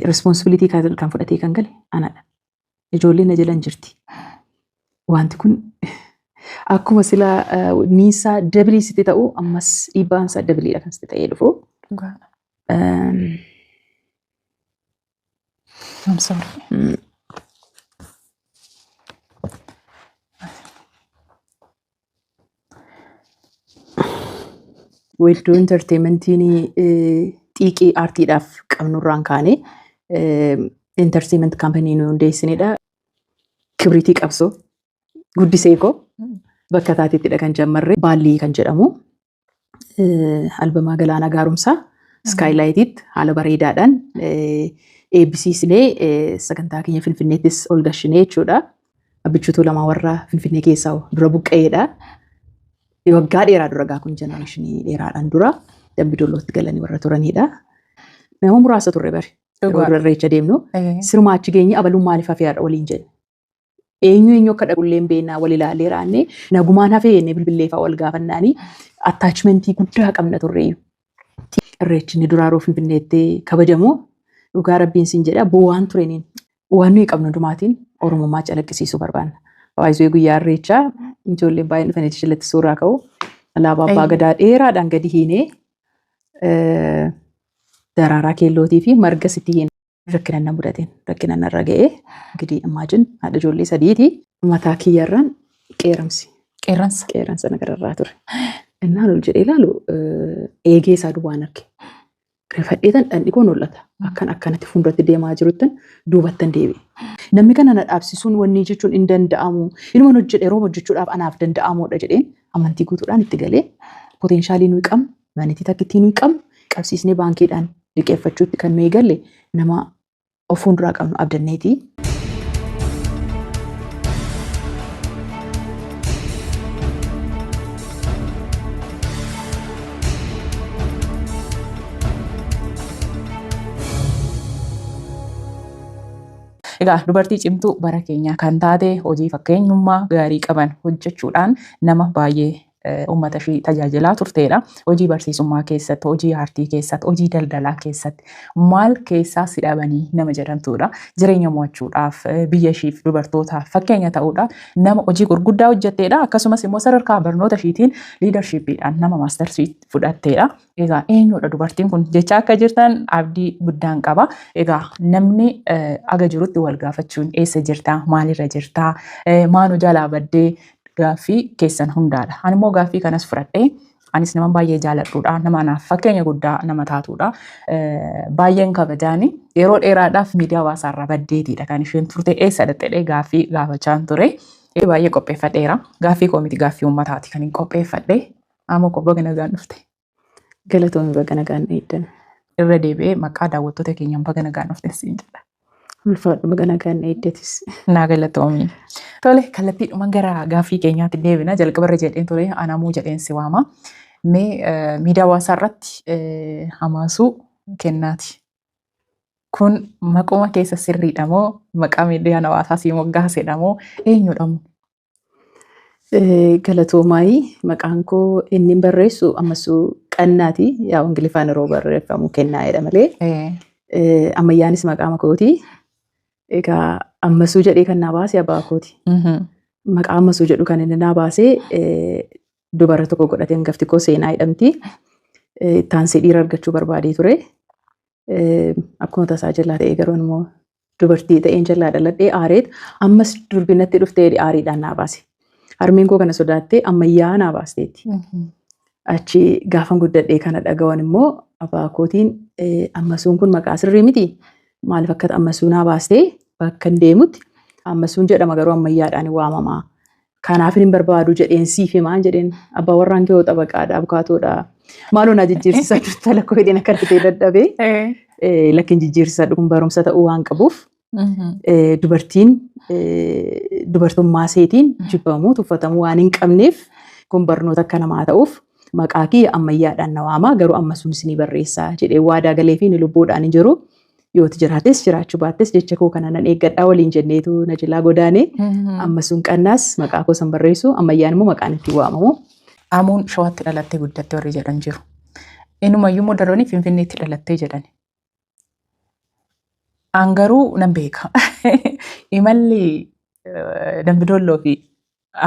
Responsibility kan fudhatee kan gale anadha. Ijoolleen na jalan jirti. Wanti kun akkuma silaa niisaa dabilii sitti ta'u ammas dhiibbaan isaa dabiliidha kan sitti ta'ee dhufu. I'm sorry. Weedduu entertainmentiin xiiqii aartiidhaaf qabnurraan kaane entertainment company nu hundeessinedha. Kibriitii qabsoo guddisee koo bakka taateettidha kan jammarre Baallii kan jedhamu albamaa Galaanaa Gaaromsaa Skylightitti haala bareedaadhaan eebbisiisnee sagantaa keenya Finfinneettis ol gashinee jechuudha. Abbichuu Tuulamaa warra Finfinnee keessaa dura buqqa'eedha. Waggaa dheeraa dura gaa kun generation dheeraadhaan dura Dambi Dollootti galanii warra turanidha. Nama muraasa turre bari. Yeroo dura irreecha deemnu sirumaa achi geenye abaluun maaliif hafee haadha waliin jenne. Eenyu eenyu akka dhaqullee hin beeknaa wal ilaalee raannee nagumaan hafee jennee bilbilee fa'aa wal gaafannaanii attachment guddaa qabna turreeyyu. Irreechi inni duraa yeroo Finfinneetti kabajamu dhugaa rabbiin siin jedha bu'aan tureniin waan nuyi qabnu hundumaatiin Oromummaa calaqqisiisuu barbaanna. Baay'isuu guyyaa irreechaa ijoolleen baay'een dhufanii jalatti suuraa ka'u. Alaabaa abbaa gadaa dheeraadhaan gadi hiinee daraaraa keellootii fi marga sitti hiine. Rakkina na mudateen rakkina narra ga'ee gidi imagine haadha ijoollee sadiiti. Mataa kiyyarraan qeeramsi. Qeerransa. Qeerransa na gararraa ture. Innaan ol jedhee ilaalu eegee isaa duwwaan arge. Rifadheetan dhandhi koo mul'ata. Akkan akkanatti fuulduratti deemaa jiruttan duubattan deebi'e. Namni kana na dhaabsisuun wanni jechuun hin danda'amu. Inuma hojjedhe yeroo hojjechuudhaaf anaaf danda'amuudha jedheen amantii guutuudhaan itti galee potential nuyi qabnu, manitii takkittii nuyi qabnu qabsiisnee baankiidhaan liqeeffachuutti kan nuyi galle nama of fuulduraa qabnu abdanneeti. Egaa dubartii cimtuu bara keenyaa kan taate hojii fakkeenyummaa gaarii qaban hojjechuudhaan nama baay'ee uummata ishii tajaajilaa turteedha. Hojii barsiisummaa keessatti, hojii aartii keessatti, hojii daldalaa keessatti maal keessaa si dhabanii nama jedhamtuudha. Jireenya mo'achuudhaaf, biyya ishiif, dubartootaaf fakkeenya ta'uudhaaf nama hojii gurguddaa hojjetteedha. Akkasumas immoo sadarkaa barnoota ishiitiin leadershipiidhaan nama masters fudhatteedha. Egaa eenyudha dubartiin kun jecha akka jirtan abdii guddaan qaba. Egaa namni aga jirutti wal gaafachuun eessa jirtaa, maalirra jirtaa, maanu jalaa baddee gaaffii keessan hundaadha. Ani immoo gaaffii kanas fudhadhee anis nama baay'ee jaaladhuudha. Nama anaaf fakkeenya guddaa nama taatuudha. Baay'een kabajaani yeroo dheeraadhaaf miidiyaa hawaasaarraa baddeetiidha kan isheen turte eessa dhaqxee gaaffii gaafachaan ture. Baay'ee qopheeffadheera. Gaaffii koo miti gaaffii uummataati kan hin qopheeffadhe. Amma koo baga nagaan dhufte. Galatoomi baga nagaan eeddan. Irra deebi'ee maqaa daawwattoota keenyaan baga nagaan dhufte siin jedha. Ulfaadhu baga nagaan eeddatis. Naa galatoomi. Tole kallattiidhumaan gara gaaffii keenyaatti deebina. Jalqabarra jedheen ture anamuu jedheen si waama. Mee miidiyaa hawaasaa irratti hamaasuu kennaati. Kun maquma keessa sirriidha moo maqaa miidiyaan hawaasaa sii moggaasedha moo eenyudha moo? Galatoomaayii maqaan koo inni barreessu ammasuu qannaati. Yaa Ingiliffaan yeroo barreeffamu kennaa jedha malee. Ammayyaanis maqaa kooti. Egaa ammasuu jedhee kan naa baase abbaa kooti. Maqaa ammasuu jedhu kan inni naa baase dubara tokko godhatee hangafti koo seenaa jedhamti. Ittaansee dhiira argachuu barbaadee ture. Akkuma tasaa jalaa ta'ee garuu immoo dubartii ta'een jalaa dhaladhee aareet ammas durbinatti dhuftee aariidhaan naa baase. Harmeen koo kana sodaattee ammayyaa naa baasteetti. Achi gaafan guddadhee kana dhagawan immoo abbaa kootiin ammasuun kun maqaa sirrii miti. Maaliif akka ammasuu naa baastee bakka hin deemutti ammasuun jedhama garuu ammayyaadhaan waamamaa. Kanaaf hin barbaadu jedheen siif himaan jedheen abbaa warraan kee xabaqaadha abukaatoodha. Maaloo naa jijjiirsisaa jirta lakkoo hidheen akka argitee dadhabee lakkin jijjiirsisaa kun barumsa ta'uu waan qabuuf dubartiin dubartummaa seetiin jibbamuu tuffatamuu waan hin qabneef kun barnoota akka namaa ta'uuf maqaa kiyya ammayyaadhaan na waamaa garuu amma sun isinii barreessaa jedhee waadaa galee fi inni lubbuudhaan hin jiru. Yooti jiraates jiraachuu baattes jecha koo kana nan eeggadhaa waliin jenneetu na jalaa godaane. Amma sun qannaas maqaa koo san barreessu ammayyaan immoo maqaan ittiin waamamu. Amuun Shawaatti dhalattee guddatte warri jedhan jiru. Inumayyuu immoo darooni Finfinneetti dhalattee jedhan. An garuu nan beeka. Imalli Dambidolloo fi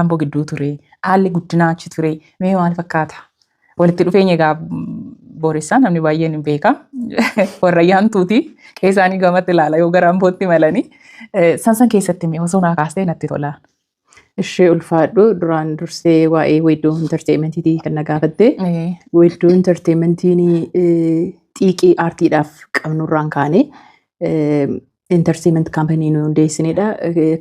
Amboo gidduu ture. Haalli guddinaa achi ture. Mee maal fakkaata? Walitti dhufeenya egaa Booressaa namni baay'een hin beeka. Warra yaantuuti. Qe'ee gamatti ilaala yoo gara Ambootti imalanii. San keessatti mee osoo naa kaastee natti tola. Ishee ulfaadhu, duraan dursee waa'ee Weedduu Entertainmentiitii kan na gaafatte. Weedduu Entertainmentiin xiiqii aartiidhaaf qabnurraan kaane entertainment company nu hundeessinedha.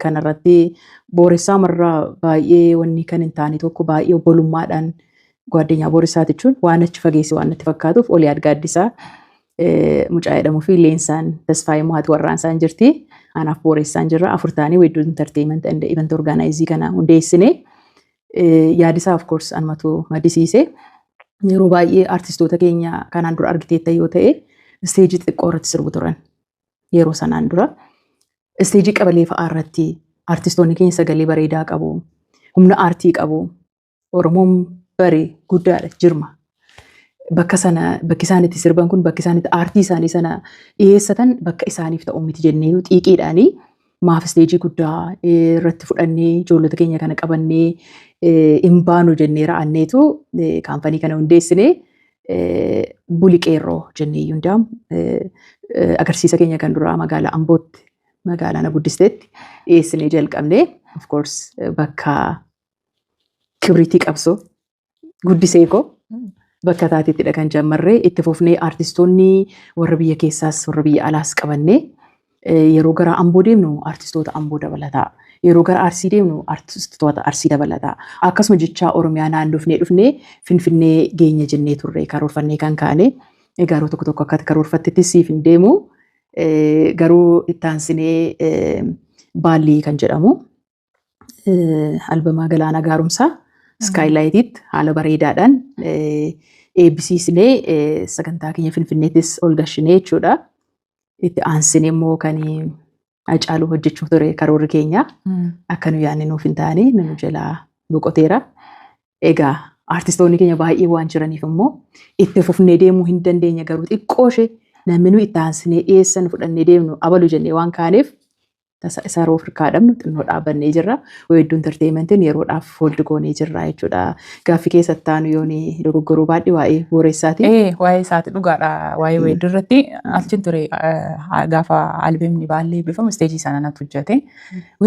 Kanarratti Booressaa marraa baay'ee wanni kan hin taane tokko baay'ee obbolummaadhaan gwaddinyaa Booressaa jechuun waan achi fageesse waan natti fakkaatuuf Oliyaad Gaaddisaa mucaa jedhamuu fi Leensaan Tasfaayee Mohaati warraansaan jirti. Anaaf Booressaan jirra. Afur ta'anii Weedduu Entertainment and Event Organizing kana hundeessine. Yaadisaa of course anumatu maddisiise. Yeroo baay'ee artistoota keenya kanaan dura argiteetta yoo ta'e, isteejii xixiqqoo irratti sirbu turan. Yeroo sanaan dura. Isteejii qabalee fa'aa irratti artistoonni keenya sagalee bareedaa qabu. Humna aartii qabu. Oromoon bare guddaadha jirma. Bakka sana, bakki isaan itti sirban kun, bakki isaan itti aartii isaanii sana dhiyeessatan bakka isaaniif ta'u miti jennee xiiqiidhaanii maaf isteejii guddaa irratti fudhannee ijoollota keenya kana qabannee hin baanu jennee ra'anneetu kaampanii kana hundeessinee buli qeerroo jennee hundaamu agarsiisa keenya kan duraa magaalaa Ambootti, magaalaa na guddisteetti dhiyeessinee jalqabnee. Of course bakka kibriitii qabsoo guddisee koo bakka taateettidha kan jammarree. Itti fufnee artistoonni warra biyya keessaas warra biyya alaas qabannee yeroo gara Amboo deemnu artistoota Amboo dabalataa, yeroo gara Arsii deemnu artistoota Arsii dabalataa, akkasuma jechaa Oromiyaa naannofnee dhufnee Finfinnee geenya jennee turre karoorfannee kan kaane. Egaa yeroo tokko tokko akka karoorfattetti siif hin deemu, garuu itti aansinee Baallii kan jedhamu albamaa Galaanaa Gaaromsaa Skylightitti haala bareedaadhaan eebbisiisnee sagantaa keenya Finfinneettis ol gashinee jechuudha. Itti aansinee immoo kan Hacaaluu hojjechuuf ture karoorri keenya. Akka nu yaadne nuuf hin taane, nu jalaa boqoteera. Egaa artistoonni keenya baay'ee waan jiraniif immoo itti fufnee deemuu hin dandeenya, garuu xiqqoo ishee namni nu itti aansinee dhiyeessan fudhannee deemnu abalu jennee waan kaaneef tasa isa yeroo Afrikaa dhabnu xinnoo dhaabannee jirra. Weedduu Entertainmentiin yeroodhaaf hold goonee jirra jechuudha. Gaaffii keessatti aanu yoon dogoggoruu baadhee waa'ee Booressaati. Ee, waa'ee isaati dhugaadha. Waa'ee weedduu irratti achiin ture gaafa albeemni baallee eebbifamu isteejii sana natti hojjete.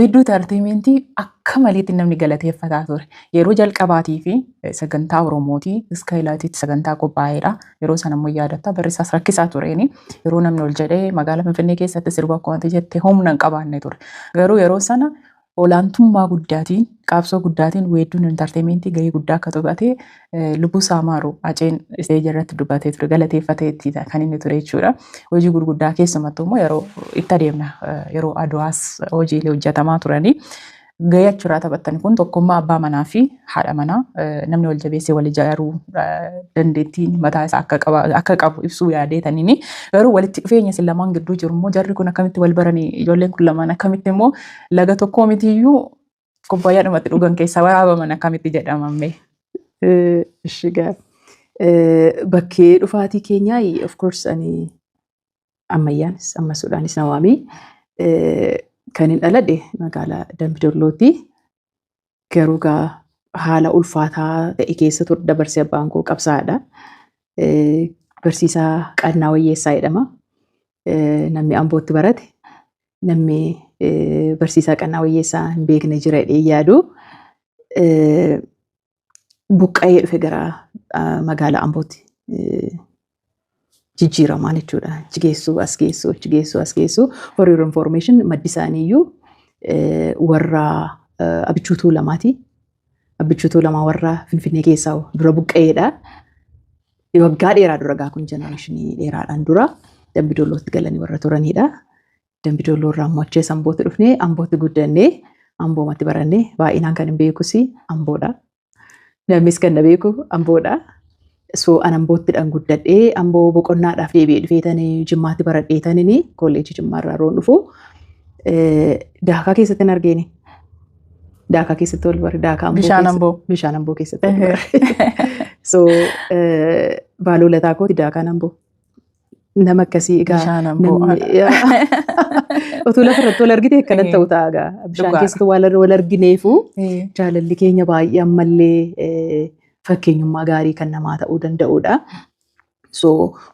Weedduu Entertainmentii akka maleetti namni galateeffataa ture. Yeroo jalqabaatii fi sagantaa Oromootii Skylightitti sagantaa qophaa'eedha. Yeroo sana immoo yaadatta barreessaas rakkisaa tureeni. Yeroo namni ol jedhee magaalaa Finfinnee keessatti sirba akkuma jette humna hin qabaanne ture. Garuu yeroo sana olaantummaa guddaatiin, qabsoo guddaatiin Weedduun Entertainmentii gahee guddaa akka taphate lubbuu saamaaru Haceen isteejii irratti dubbatee ture, galateeffatee kan inni ture jechuudha. Hojii gurguddaa keessumattuu immoo yeroo itti adeemna yeroo Aduwaas hojiilee hojjetamaa turanii. Gahee achirraa taphattan kun tokkummaa abbaa manaa fi haadha manaa namni wal jabeessee wal ijaaruu dandeettiin mataa isaa akka qabu ibsuu yaadeetaniini. Garuu walitti dhufeenya isin lamaan gidduu jiru immoo jarri kun akkamitti wal baranii, ijoolleen kun lamaan akkamitti immoo laga tokkoo mitiyyuu kubbaayyaadhumatti dhugan keessaa waraabaman akkamitti jedhamamme? Ishi gaa bakkee dhufaatii keenyaa, of course ani ammayyaanis ammasuudhaanis na waamii kan hin dhaladhe magaalaa Dambidollootti. Garuu gaa haala ulfaataa ta'e keessa ture dabarsee. Abbaan koo qabsaa'aadha. Barsiisaa Qannaa Wayyeessaa jedhama. Namni Ambootti barate namni barsiisaa Qannaa Wayyeessaa hin beekne jira jedhee yaadu. Buqqa'ee dhufe gara magaalaa Ambootti. Jijjiiramaan jechuudha. Achi geessuu, as geessuu, achi geessuu, as geessuu. For your information, maddi isaaniiyyuu warra Abichuu Tuulamaati. Abichuu Tuulamaa warra Finfinnee keessaa dura buqqa'eedha. Waggaa dheeraa dura gaa kun generationii dheeraadhaan dura Dambidollootti galanii warra turanidha. Dambidolloo irraa immoo achi Ambootti dhufnee, Ambootti guddannee, Amboomatti barannee, baay'inaan kan hin beekus Amboodha. Namnis kan na beeku Amboodha. So an Amboottidhaan guddadhee, Amboo boqonnaadhaaf deebi'ee dhufeetanii Jimmaatti baradheetanii kolleejii Jimmaarraa yeroo dhufu daakaa keessatti hin argeeni. Daakaa keessatti wal bare, daakaa Amboo. Bishaan Amboo. Bishaan Amboo keessatti wal bare. So baaloo lataa kooti daakaan Amboo. Nama akkasii egaa. Bishaan amboo. Otuu lafa irratti wal argite akkanatti ta'u ta'a egaa. Bishaan keessatti wal argineefu jaalalli keenya baay'ee ammallee fakkeenyummaa gaarii kan namaa ta'uu danda'udha. So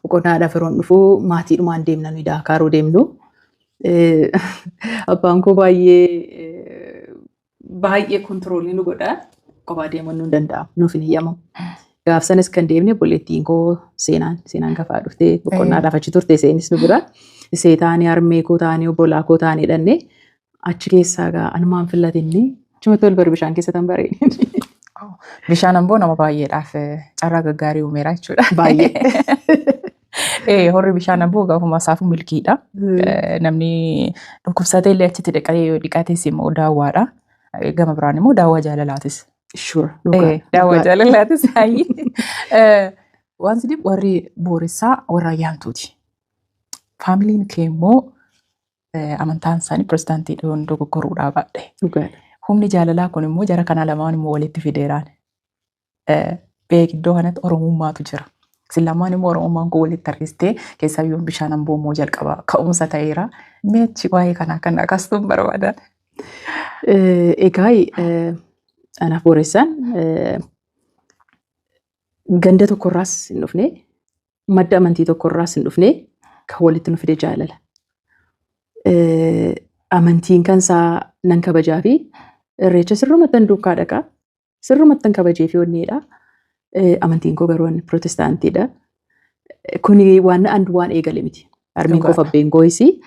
boqonnaadhaaf yeroon dhufu maatiidhumaan deemna, nuyi Daakaaroo deemnu. Abbaan koo baay'ee baay'ee control nu godha. Kophaa deemuun nu hin danda'amu. Nuuf hin eeyyamamu. Gaaf sanas kan deemne obboleettiin koo Seenaan kafaa dhuftee boqonnaadhaaf achi turte, seenis nu bira. Isee taanii, harmee koo taanii, obbolaa koo taanii dhannee achi keessaa gaa anumaan filatinni achumatti wal bari bishaan keessa tan bareedne. Bishaan amboo nama baay'eedhaaf carraa gaggaarii uumeera jechuudha. Baay'ee. Horri bishaan amboo gaafuma isaafuu milkiidha. Namni dhukkubsatee illee achitti dhiqatee yoo dhiqates immoo daawwaadha. Gama biraan immoo daawwaa jaalalaatis. Daawwaa jaalalaatis. Wanti dhibu warri Booressaa warra ayyaantuuti. Faamiliin kee immoo amantaan isaanii pirootestaantii dogoggoruudhaa baadhe. Humni jaalalaa kun immoo jara kana lamaan immoo walitti fideeraan. Beek, iddoo kanatti Oromummaatu jira. Isin lamaan immoo Oromummaan kun walitti harkistee keessaayyuu bishaan amboo immoo jalqaba ka'umsa ta'eera. Mee achi waa'ee kanaa kan akkasumas barbaadan. Egaa anaaf Booressaan ganda tokkorraas hin dhufne, madda amantii tokkorraas hin dhufne, kan walitti nu fide jaalala. Amantiin kan isaa nan kabajaa fi irreecha sirrumattan duukaa dhaqaa, sirrumattan kabajee fi onneedha. Amantiin koo garuu pirootestaantiidha. Kuni waan an waan eegale miti. Harmeen koo fabbeen koo'isi.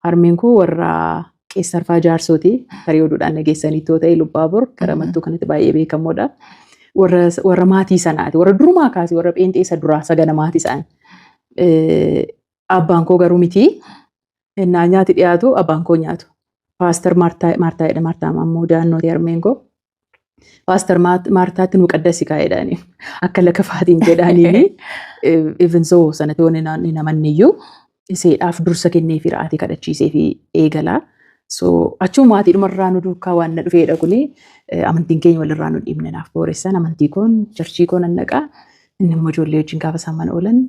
Harmeen koo warra Qeessarfaa Jaarsooti. Tarii oduudhaan dhageessanii too ta'e, Lubbaabur gara Mattuu kanatti baay'ee beekamoodha. Warra maatii sanaati. Warra durumaa kaasee warra pheenxee isa duraa sagana maatii isaan. Abbaan koo garuu miti. Innaa nyaati dhiyaatu abbaan koo nyaatu. Pastor Maartaa jedha, Maartaa Maammoo Daannooti harmeen koo. Pastor Maartaatti nu qaddasi kaa'edhaani. Akka laka faatiin jedhaaniini. Even so sanatti waan hin amanneyyuu iseedhaaf dursa kennee fi ra'aatii kadhachiisee fi eegalaa. So achuma maatiidhumarraa nu duukaa waan na dhufeedha kuni, amantiin keenya walirraa nu dhiibne. Naaf Booressan amantii koon church koo nan dhaqaa. Inni immoo ijoollee wajjin gaafa isaan mana oolan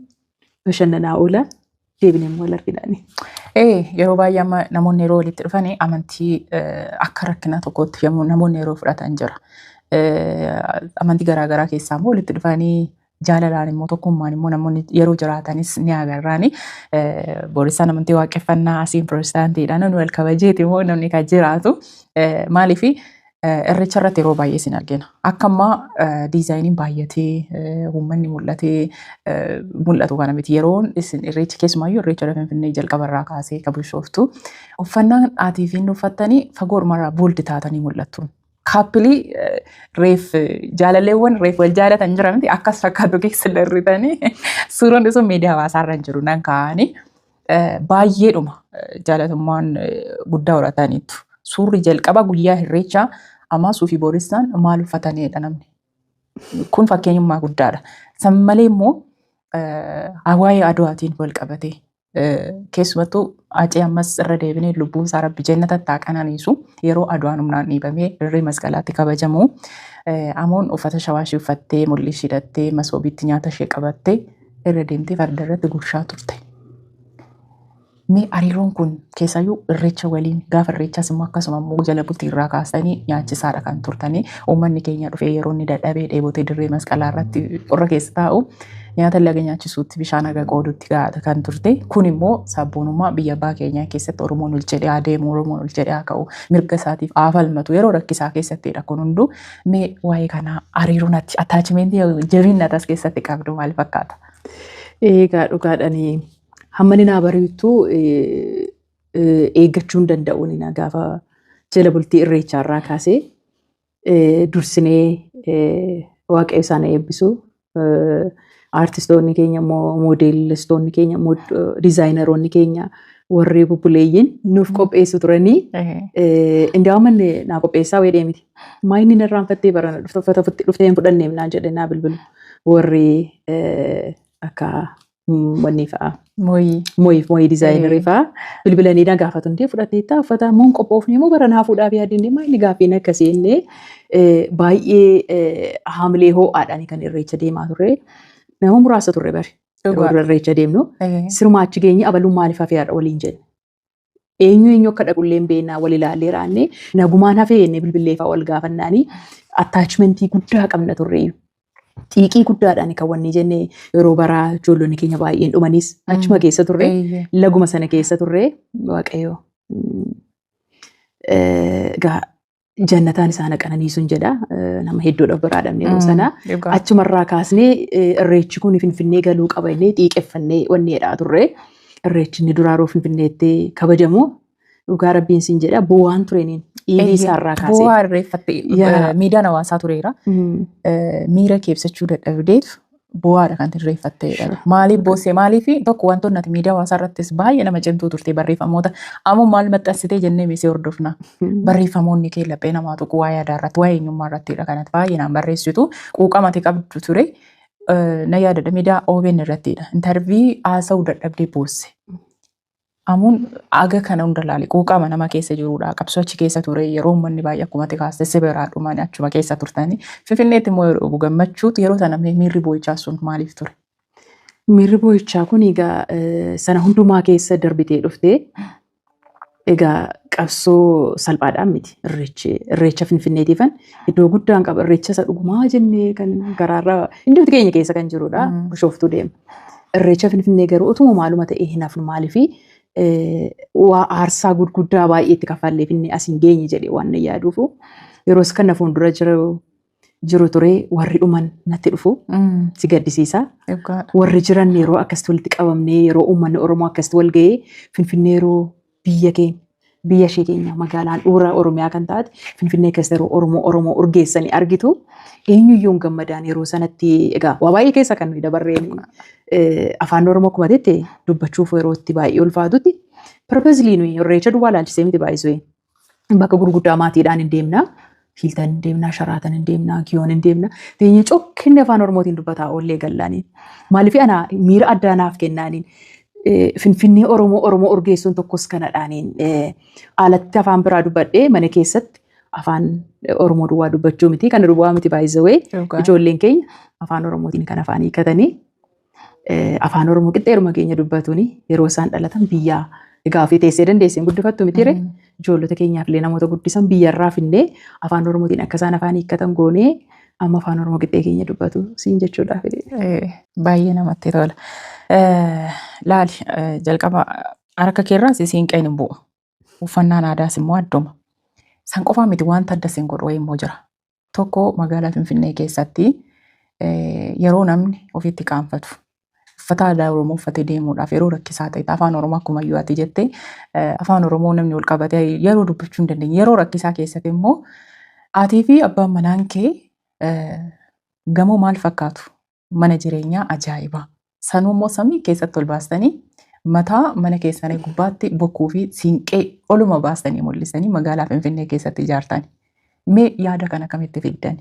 bashannanaa oola. Deebinee immoo wal arginaani. Yeroo baay'ee amma namoonni yeroo walitti dhufan amantii akka rakkina tokkotti yommuu namoonni yeroo fudhatan jira. Amantii garaagaraa keessaa immoo walitti dhufanii jaalalaan immoo tokkummaan immoo namoonni yeroo jiraatanis ni agarraani. Booressaan amantii waaqeffannaa, asiin pirootestaantiidha. Namni wal kabajeeti immoo namni kan jiraatu. Maaliif irreecha irratti yeroo baay'ee isin argina. Akka ammaa designiin baay'atee uummanni mul'atee mul'atu kana miti. Yeroon isin irreecha, keessumaayyuu irreecha Finfinnee jalqabarraa kaasee kan Bishooftu, uffannaan aatii fi inni uffattanii fagoodhumarraa bold taatanii mul'attu. Couple reef jaalalleewwan reef wal jaalatan jira miti, akkas fakkaatu keessa darritanii suuraan sun miidiyaa hawaasaarra hin jiru nan kaa'anii baay'eedhuma jaalatummaan guddaa horataniitu. Suurri jalqaba guyyaa irreechaa ammaa Suufii Booressaan maal uffatanidha namni. Kun fakkeenyummaa guddaadha. San malee immoo waa'ee Adwaatiin wal qabatee, keessumattuu Acee ammas irra deebinee lubbuun isaa Rabbi jannatatti haa qananiisu, yeroo Adwaan humnaan dhiibamee dirree masqalaatti kabajamu Amoon uffata shawaashii uffattee, mul'ii hidhattee, masoobiitti nyaata ishee qabattee irra deemtee farda irratti gurshaa turte. Mee hariiroon kun keessaayyuu irreecha waliin, gaafa irreechaas immoo akkasuma immoo jala bultii irraa kaasanii nyaachisaadha kan turtanii, uummanni keenya dhufee yeroo inni dadhabee dheebotee dirree masqalaa irratti qorra keessa taa'u nyaata laga nyaachisuutti, bishaan haga qoodutti gahaata kan turte. Kun immoo sabboonummaa biyya abbaa keenyaa keessatti Oromoon ol jedhee haa deemu, Oromoon ol jedhee haa ka'u, mirga isaatiif haa falmatu yeroo rakkisaa keessattidha kun hunduu. Mee waa'ee kanaa, hariiroon ati attachment jabinna as keessatti qabdu maal fakkaata? Egaa dhugaadhanii hamma inni naa bari'uttuu eeggachuu hin danda'u. Ni gaafa jala bultii irreechaarraa kaasee dursinee Waaqayyo isaan eebbisu. Aartistoonni keenya immoo, moodeelistoonni keenya, designeroonni keenya warri bubbuleeyyiin nuuf qopheessu turanii. Indaa'u manni naa qopheessaa wayii miti. Maa inni narraanfattee barana dhufte uffata dhuftee hin fudhanneef naan jedhe, naa bilbilu. Warri akka wanni fa'a. Mooyii. Mooyii designer fa'a bilbilanii na gaafatu, hundee fudhatteetta uffata moo hin qophoofne moo bara naa fuudhaaf yaadinne, maa inni gaaffiin akkasii innee baay'ee haamilee ho'aadhaan kan irreecha deemaa turre. Nama muraasa turre bari. Yeroo dura irreecha deemnu sirumaa achi geenye abaluun maaliif hafee har'a waliin jenne. Eenyu eenyu akka dhaqullee hin beeknaa wal ilaallee raannee nagumaan hafee jennee bilbilee fa'aa wal gaafannaanii attachmentii guddaa qabna turreeyyu. Xiiqii guddaadhaan kan wanni jenne yeroo baraa ijoollonni keenya baay'een dhumanis achuma keessa turre, laguma sana keessa turre. Waaqayyo egaa jannataan isaan qananiisuun jedha, nama hedduudhaaf biraa dhabne yeroo sana. Achumarraa kaasnee irreechi kun Finfinnee galuu qaba jennee xiiqeffannee wanni jedhaa turre. Irreechi inni duraa yeroo Finfinneetti kabajamu, dhugaa rabbiin siin jedha, bu'aan tureeniin dhiigni isaarraa kaasee. Bu'aa irreeffatte miidiyaan hawaasaa tureera. Miira kee ibsachuu dadhabdeetu bu'aadha kan irreeffattedha. Maaliif boossee? Maaliif tokko wantoonni ati miidiyaa hawaasaa irrattis baay'ee nama cimtuu turte, barreeffamoota amma maal maxxansitee jennee misee hordofna. Barreeffamoonni kee laphee namaa tuqu, waa'ee aadaa irratti, waa'ee eenyummaa irrattidha kanatti baay'ee naan barreessitu, quuqama ati qabdu ture. Na yaadadha, miidiyaa OBN irrattidha. Interview haasa'uu dadhabdee boosse. Amuun aga kana hunda laali, quuqama nama keessa jirudha. Qabsoo achi keessa ture, yeroo uummanni baay'ee akkuma ati kaaste si biraa dhuman achuma keessa turtanii. Finfinneetti immoo yeroo gammachuutu yeroo sana miirri boo'ichaa sun maaliif ture? Miirri boo'ichaa kun egaa sana hundumaa keessa darbitee dhuftee, egaa qabsoo salphaadhaan miti. Irreechi, irreecha Finfinneetiifan iddoo guddaan qaba. Irreecha isa dhugumaa jennee kan garaarraa hundumti keenya keessa kan jirudha. Bishooftuu deema. Irreecha Finfinnee garuu utuma maaluma ta'ee hin hafnu, maaliifi waa aarsaa gurguddaa baay'ee itti kaffallee finne as hin geenye jedhee waan na yaaduufu, yeroos kan na fuuldura jiru ture, warri dhuman natti dhufu si gaddisiisa. Warri jiran yeroo akkasitti walitti qabamnee, yeroo uummanni Oromoo akkasitti wal ga'ee Finfinnee, yeroo biyya keenya, biyya ishee keenya, magaalaan dhuura Oromiyaa kan taate Finfinnee keessa yeroo Oromoo Oromoo urgeessanii argitu, eenyuyyuu hin gammadaan yeroo sanatti. Egaa waa baay'ee keessa kan nuyi dabarreen, afaan Oromoo akkuma jette dubbachuuf yeroo itti baay'ee ulfaatutti, purposely nuyi irreecha duwwaa laalchisee miti, baay'isuu bakka gurguddaa maatiidhaan hin deemna. Hilton hin deemna, Sheraton hin deemna, Giyoon hin deemna. Teenyee cokkinni afaan Oromootiin dubbataa oollee gallaaniin. Maaliif ana miira addaa naaf kennaaniin. Finfinnee Oromoo Oromoo urgeessuun tokkos kanadhaaniin, alatti afaan biraa dubbadhee mana keessatti afaan Oromoo duwwaa dubbachuu miti. Kana duwwaa miti, baay'isawee ijoolleen keenya afaan Oromootiin kan afaan hiikatanii, afaan Oromoo qixxeeruma keenya dubbatuuni, yeroo isaan dhalatan biyyaa egaa ofii teessee dandeessee guddifattu miti ree, ijoollota keenyaaf illee namoota guddisan biyyarraa finnee afaan Oromootiin akka isaan afaan hiikkatan goonee, amma afaan Oromoo qixxee keenya dubbatu siin jechuudhaaf. Baay'ee namatti tola. Laali, jalqaba harka keerraas siinqeen hin bu'u. Uffannaan aadaas immoo adduma. San qofaa miti, wanta adda siin godhu wayii immoo jira. Tokko, magaalaa Finfinnee keessatti yeroo namni ofitti qaanfatu, uffata aadaa Oromoo uffatee deemuudhaaf yeroo rakkisaa ta'e, afaan Oromoo akkuma iyyuu ati jette afaan Oromoo namni ol qabatee yeroo dubbachuu hin dandeenye, yeroo rakkisaa keessatti immoo atii fi abbaan manaan kee gamoo maal fakkaatu, mana jireenyaa ajaa'ibaa sanuu immoo samii keessatti ol baastanii, mataa mana keessanii gubbaatti bokkuu fi siinqee oluma baastanii mul'isanii magaalaa Finfinnee keessatti ijaartani. Mee yaada kana akkamitti fiddani?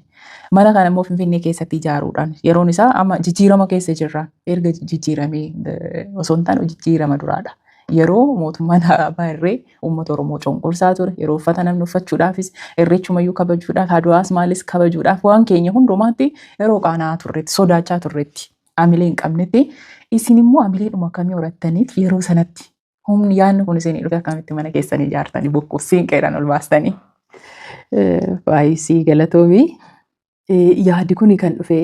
Mana kana immoo Finfinnee keessatti ijaaruudhaan yeroon isaa amma jijjiirama keessa jirra. Erga jijjiiramee osoo hin taane jijjiirama duraadha. Yeroo mootummaan abbaa irree uummata Oromoo cunqursaa ture, yeroo uffata namni uffachuudhaafis, irreechumayyuu kabajuudhaaf, aduwaas maalis kabajuudhaaf, waan keenya hundumaatti yeroo qaana'aa turretti, sodaachaa turretti, amilee hin qabnetti, isin immoo amileedhuma akkamii horattaniif yeroo sanatti humni yaadni kun isinii dhufe, akkamitti mana keessanii ijaartanii bokkuuf siinqeedhaan ol baastanii? Baay'isii galatoomii. Yaadi kun kan dhufe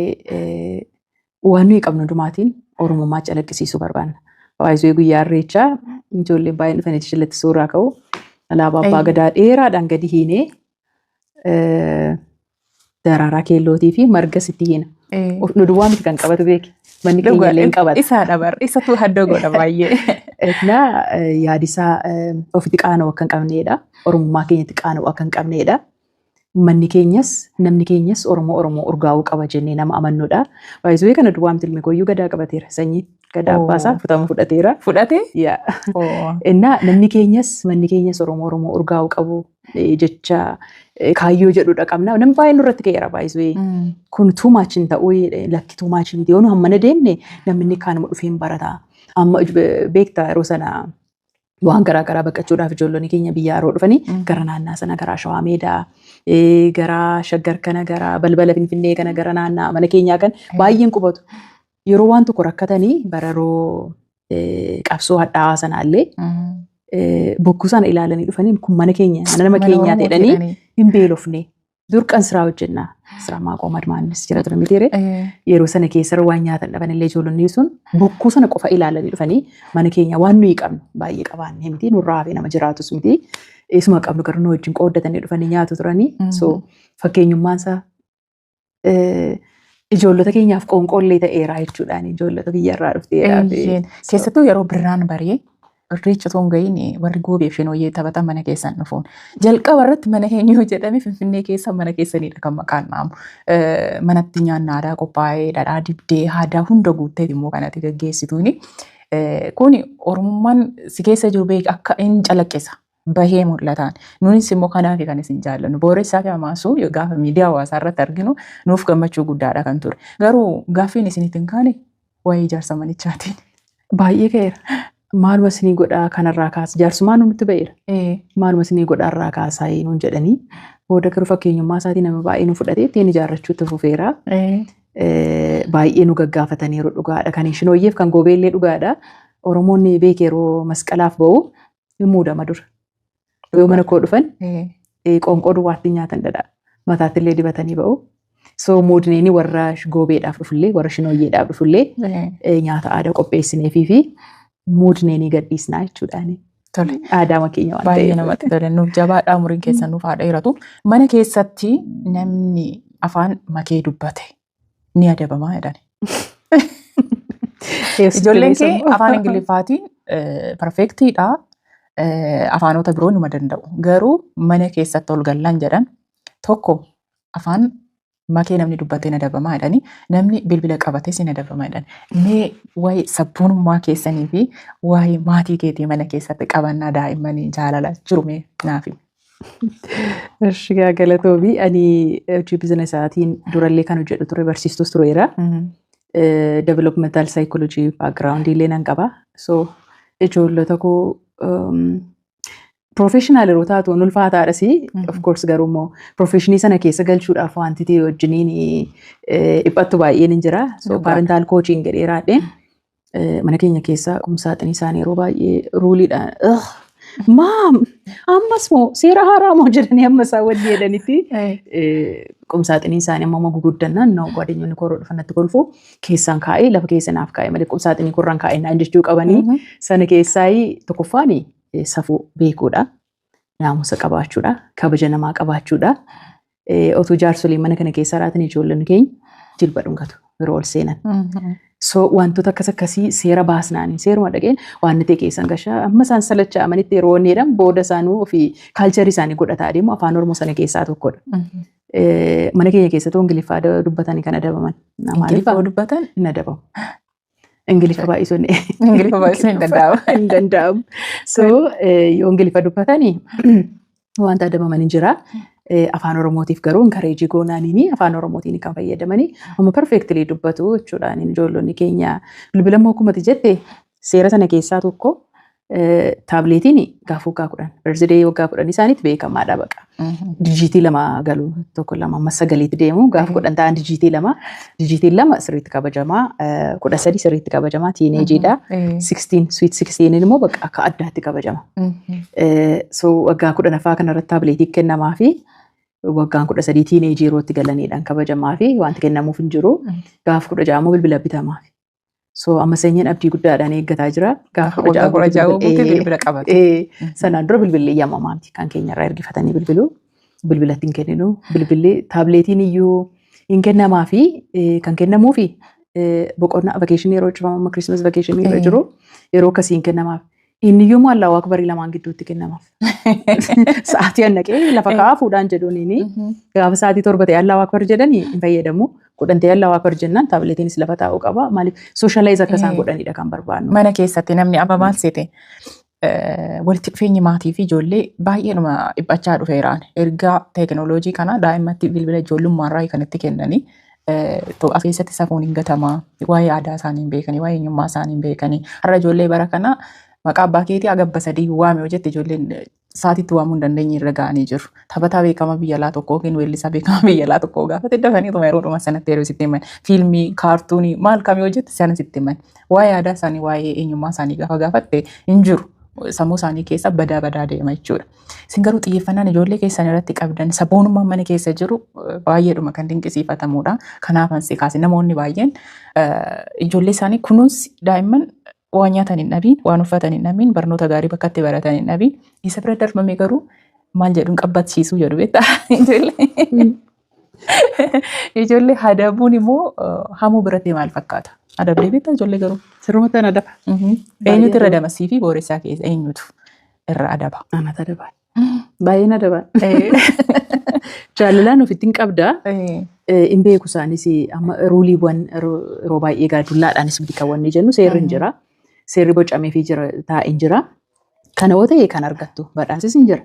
waan nuyi qabnu hundumaatiin Oromummaa calaqqisiisuu barbaanna. Baay'isuu guyyaa irreechaa ijoolleen baay'een dhufanii jalatti suuraa ka'u. Alaabaa abbaa gadaa dheeraadhaan gadi hiinee, daraaraa keellootii fi marga sitti hiina. Nu duwwaa miti kan qabatu, beeki. Manni keenya illee hin qabata. Isaadha bar, isatu adda godha baay'ee. Innaa yaadisaa ofitti qaana'u akka hin qabneedha. Oromummaa keenyatti qaana'u akka hin qabneedha. Manni keenyas namni keenyas Oromoo Oromoo urgaa'uu qaba jennee nama amannuudha. Baay'isuu kana duwwaa miti, ilmi kooyyuu gadaa qabateera. Sanyii gadaa abbaasaa fudhatama fudhateera. Fudhate? Yaa. Innaa namni keenyas manni keenyas Oromoo Oromoo urgaa'uu qabu jecha kaayyoo jedhudha qabna. Namni baay'een nurratti ka'eera baay'isuu. Kun too much hin ta'uu, lakki, too much miti. Yoo nu hammana deemne namni kaanuma dhufee hin barata. Amma beektaa, yeroo sana waan garaa garaa baqachuudhaaf ijoollonni keenya biyya yeroo dhufanii gara naannaa sana, gara Shawaa Meedaa, gara Shaggar kana, gara balbala Finfinnee kana, gara naannaa mana keenyaa kan baay'een qubatu. Yeroo waan tokko rakkatanii bararoo qabsoo hadhaawaa sanaallee bokkuu sana ilaalanii dhufanii kun mana keenya mana nama keenyaa jedhanii hin beelofne. Dur qansiraa hojjennaa. Siraa maaqoo madmaanis jira ture mitiire. Yeroo sana keessa waan nyaatan dhaban illee ijoollonni sun bokkuu sana qofa ilaalanii dhufanii mana keenya waan nuyi qabnu baay'ee qabaanne miti nurraa hafee nama jiraatus miti. Isuma qabnu garuu nu wajjin qooddatanii dhufanii nyaatu turanii. So fakkeenyummaan isaa ijoollota keenyaaf qoonqoollee ta'eera jechuudhaan ijoollota biyyarraa dhufteedhaa. Keessattuu yeroo birraan bari'ee Irreecha osoo hin gahiin warri goobee fi shinooyyee taphatan mana keessan dhufuun. Jalqaba irratti mana keenya yoo jedhame Finfinnee keessa mana keessanidha kan maqaan dhaamu. Manatti nyaanni aadaa qophaa'ee dhadhaa dibdee aadaa hunda guuttee immoo kanatti gaggeessituuni. Kuni Oromummaan si keessa jiru beek akka hin calaqqisa. Bahee mul'ataan. Nunis immoo kanaaf kan isin jaallannu. Booressaa fi Amaasuu gaafa miidiyaa hawaasaa irratti arginu nuuf gammachuu guddaadha kan ture. Garuu gaaffiin isinitti hin kaane waa'ee ijaarsa manichaatiin. Baay'ee ka'eera. Maaluma isinii godhaa kanarraa kaasa. Jaarsumaan nutti ba'eera. Maaluma isinii godhaa irraa kaasaa nuun jedhanii. Booda garuu fakkeenyummaa isaatii nama baay'ee nu fudhatee ittiin ijaarrachuutti fufeera. Baay'ee nu gaggaafataniiru dhugaadha. Kan shinooyyeef kan goobeellee dhugaadha. Oromoonni beek yeroo masqalaaf ba'u hin muudama dura. Yoo mana koo dhufan qoonqoo duwwaatti nyaatan dhadhaa. Mataatti illee dibatanii ba'u. So muudneeni warra goobeedhaaf dhufullee warra shinooyyeedhaaf dhufullee nyaata aadaa qopheessineefii fi muudneenii gadhiisnaa jechuudhaani. Tole. Aadaa keenya waan ta'eef. Baay'ee namatti tole. Nuuf jabaadhaa umuriin keessan nuuf haa dheeratu. Mana keessatti namni afaan makee dubbate ni adabamaa jedhan. Ijoolleen kee afaan Ingiliffaatiin perfectiidha. Afaanota biroo numa danda'u. Garuu mana keessatti ol gallaan jedhan tokko afaan makee namni dubbatee ni adabamaa jedhani namni bilbila qabates ni adabamaa jedhan. Mee waa'ee sabboonummaa keessanii fi waa'ee maatii keetii mana keessatti qabannaa daa'immanii jaalala jiru mee naaf himi. Eshi galatoomi ani hojii bizinesaatiin durallee kan hojjedhu ture barsiistus tureera. Developmental psychology background illee nan qaba. So ijoollota koo professional yeroo taatu ulfaataadhas. Of course garuu immoo professionii sana keessa galchuudhaaf wanti ta'e wajjiniin dhiphattu baay'een hin jira. So parental coaching jedhee raadheen mana keenya keessa kumsaaxinii isaanii yeroo baay'ee ruleiidhaan maam ammas moo seera haaraa moo jedhanii amma isaan wanni jedhanitti qumsaaxinii isaanii amma guguddannaan na ጓደኞonni koroo dhufan natti kolfu keessaan kaa'ee lafa keessa naaf kaa'ee malee qumsaaxinii korraan kaa'ee naan jechuu qabanii sana keessaa tokkoffaan safuu beekuudha. Naamusa qabaachuudha. Kabaja namaa qabaachuudha. Otuu jaarsoliin mana kana keessa jiraatan ijoolleen keenya jilba dhungatu yeroo ol seenan. So wantoota akkas akkasii seera baasnaanii seeruma dhaqeen waan nuti keessan gashaa amma isaan salacha'amanitti yeroo inni jedhan booda isaanuu ofii cultureii isaanii godhataa adeemu afaan Oromoo sana keessaa tokkodha. Mana keenya keessattuu Ingiliffaa dubbatanii kan adabaman. Ingiliffaa dubbatan? Hin adabamu. Ingiliffa baay'isuun Ingiliffa baay'isuun hin danda'amu. Hin danda'amu. So yoo Ingiliffa dubbatanii wanta adabaman hin jira. Afaan Oromootiif garuu encourage goonaaniini afaan Oromootiin kan fayyadamanii amma perfectly dubbatu jechuudhaan ijoollonni keenya bilbila immoo akkuma jette seera sana keessaa tokko tabletiin gaafa waggaa 10 birthday waggaa 10 isaaniitti beekamaadha baqa. Digitii 2 galu 1 2 amma 9tti deemu gaafa 10 ta'an digitii 2 digitiin 2 sirriitti kabajamaa 13 sirriitti kabajamaa teenageiidha. 16 sweet 16 immoo bakka akka addaatti kabajama. So waggaa 10ffaa kanarratti tabletii kennamaa fi waggaan 13 teenageii yerootti galaniidhaan kabajamaa fi wanti kennamuuf hin jiru. Gaafa 16 immoo bilbila bitamaaf. So amma seenyeen abdii guddaadhaan eeggataa jira. Gaafa 16 guutee bilbila qabatu. Sanaan dura bilbilli eeyyamamaa miti kan keenyarraa ergifatanii bilbilu. Bilbilatti hin kenninu. Bilbilli tabletiin iyyuu hin kennamaa fi kan kennamuu fi boqonnaa vacationii yeroo cufamu amma Christmas vacationii irra jiru yeroo akkasii hin kennamaaf. Inni iyyuu Allaahu Akbarii lamaan gidduutti kennamaaf. Sa'aatii annaqee lafa kaa'aa fuudhaan jedhuun gaafa sa'aatii 7 ta'e Allaahu Akbar jedhanii hin fayyadamu. 10 ta'e Allaahu Akbar jennaan tabletiinis lafa taa'uu qaba. Maaliif socialize akka isaan godhanidha kan barbaannu. Mana keessatti namni amma maal seete walitti dhufeenyi maatii fi ijoollee baay'eedhuma dhiphachaa dhufeeraan. Ergaa teekinooloojii kana daa'immatti bilbila ijoollummaarraa kan itti kennanii as keessatti safuun hin gatamaa, waa'ee aadaa isaanii hin beekanii, waa'ee eenyummaa isaanii hin beekanii. Har'a ijoollee bara kana Maqaa abbaa keetii agabba sadii waame yoo jette ijoolleen saatiitti waamuu hin dandeenye irra ga'anii jiru. Taphataa beekamaa biyya alaa tokko yookiin weellisaa beekamaa biyya alaa tokko gaafate dafaniituma yeroodhuma sanatti yeroo sitti himan. Fiilmii, kaartuunii maal kam yoo jette sana sitti himan. Waa'ee aadaa isaanii, waa'ee eenyummaa isaanii gaafa gaafatte hin jiru. Sammuu isaanii keessa badaa badaa deema jechuudha. Isin garuu xiyyeeffannaan ijoollee keessan irratti qabdan sabboonummaan mana keessa jiru baay'eedhuma kan dinqisiifatamudha. Kanaaf ansi kaase namoonni baay'een ijoollee isaanii kunuunsi daa'imman waan nyaatan hin dhabiin, waan uffatan hin dhabiin, barnoota gaarii bakka itti baratan hin dhabiin. Isa bira darbame garuu maal jedhuun qabbachiisuu jedhu beektaa ijoollee. Ijoollee adabuun immoo hamuu biratti maal fakkaata? Adabdee beektaa ijoollee garuu? Sirrumatti an adaba. Eenyutu irra adaba? Sii fi booressaa keessa eenyutu irra adaba? Anatu adaba. Baay'een adaba. Jaalalaan ofitti hin qabdaa. Hin beeku isaanis amma ruuliiwwan yeroo baay'ee egaa dullaadhaanis miti kan wanni jennu seerri hin jira. Seerri bocamee fi jira taa'ee hin jira. Kana yoo ta'e kan argattu badhaasis hin jira.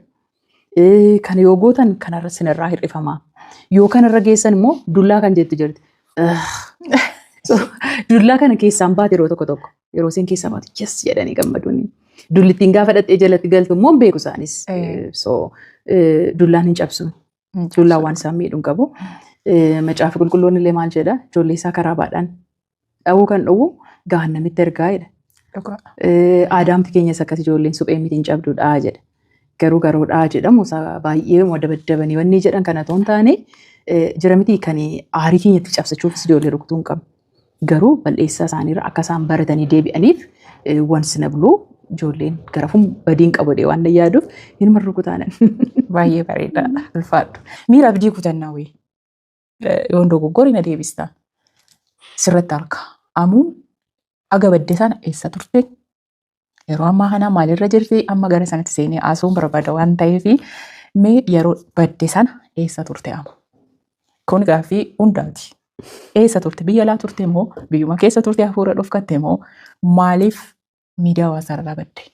Kana yoo gootan kanarra sinirraa hir'ifama. Yoo kanarra geessan immoo dullaa kan jettu jirti. Dullaa kana keessaan baate yeroo tokko tokko yeroo isheen keessaa baatu yes jedhanii gammaduuni. Dullittiin gaafa dhaqxee jalatti galtu immoo hin beeku isaanis. So dullaan hin cabsu. Dullaan waan isaan miidhu hin qabu. Macaafa qulqulluun illee maal jedha? Ijoollee isaa karaa baadhaan dhawuu kan dhowwu gaahannamitti ergaa jedha. Aadaamti keenyas akkas ijoolleen suphee miti hin cabduudha jedha. Garuu garoodhaa jedhamu baay'ee dabaddabanii wanni jedhan kana otoo hin taane jira miti kan aarii keenyatti cabsachuufis ijoollee rukutuu hin qabnu. Garuu bal'eessaa isaaniirra akka isaan baratanii deebi'aniif wansi na buluu ijoolleen garafuun badiin qabu jedhee waan na yaaduuf hinuma rukutaanan. Baay'ee bareedaadha. Ulfaadhu. Miira abdii kutannaa wayii. Yoon dogoggore na deebista. Sirratti harka. Amuun aga badde sana eessa turte? Yeroo ammaa kana maalirra jirti? Amma gara sanatti seenee haasa'uun barbaada waan ta'eef mee yeroo badde sana eessa turte amma? Kun gaaffii hundaati. Eessa turte? Biyya alaa turte moo biyyuma keessa turte hafuura dhofkatte moo maaliif miidiyaa hawaasaa irraa badde?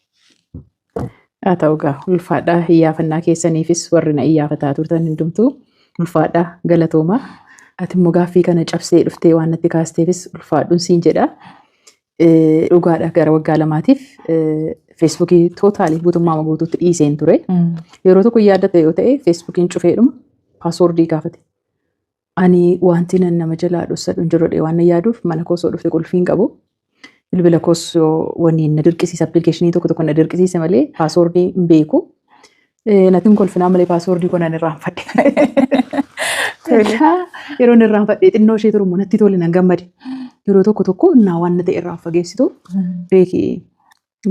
Haa ta'u egaa ulfaadhaa iyyaafannaa keessaniifis warri na iyyaafataa turtan hundumtuu ulfaadhaa galatooma. Ati immoo gaaffii kana cabsee dhuftee waan natti kaasteefis ulfaadhuun siin jedha. Dhugaadha gara waggaa 2tiif feesbuukii totally guutummaa guutuutti dhiiseen ture. Yeroo tokko yaaddate yoo ta'e feesbuukiin cufeedhuma password gaafate. Ani wanti nan nama jalaa dhossadhu hin jiru waan na yaaduuf mana koo osoo dhufte qulfii hin qabu. Bilbila koos wanni na dirqisiisa application tokko tokko na dirqisiise malee password hin beeku. Natti hin kolfinaa malee password koo nan irraanfadhe. Yeroo inni irraanfadhe xinnoo ishee turu immoo natti tole nan gammade. Yeroo tokko tokko naa waan na ta'e irraa fageessitu beeki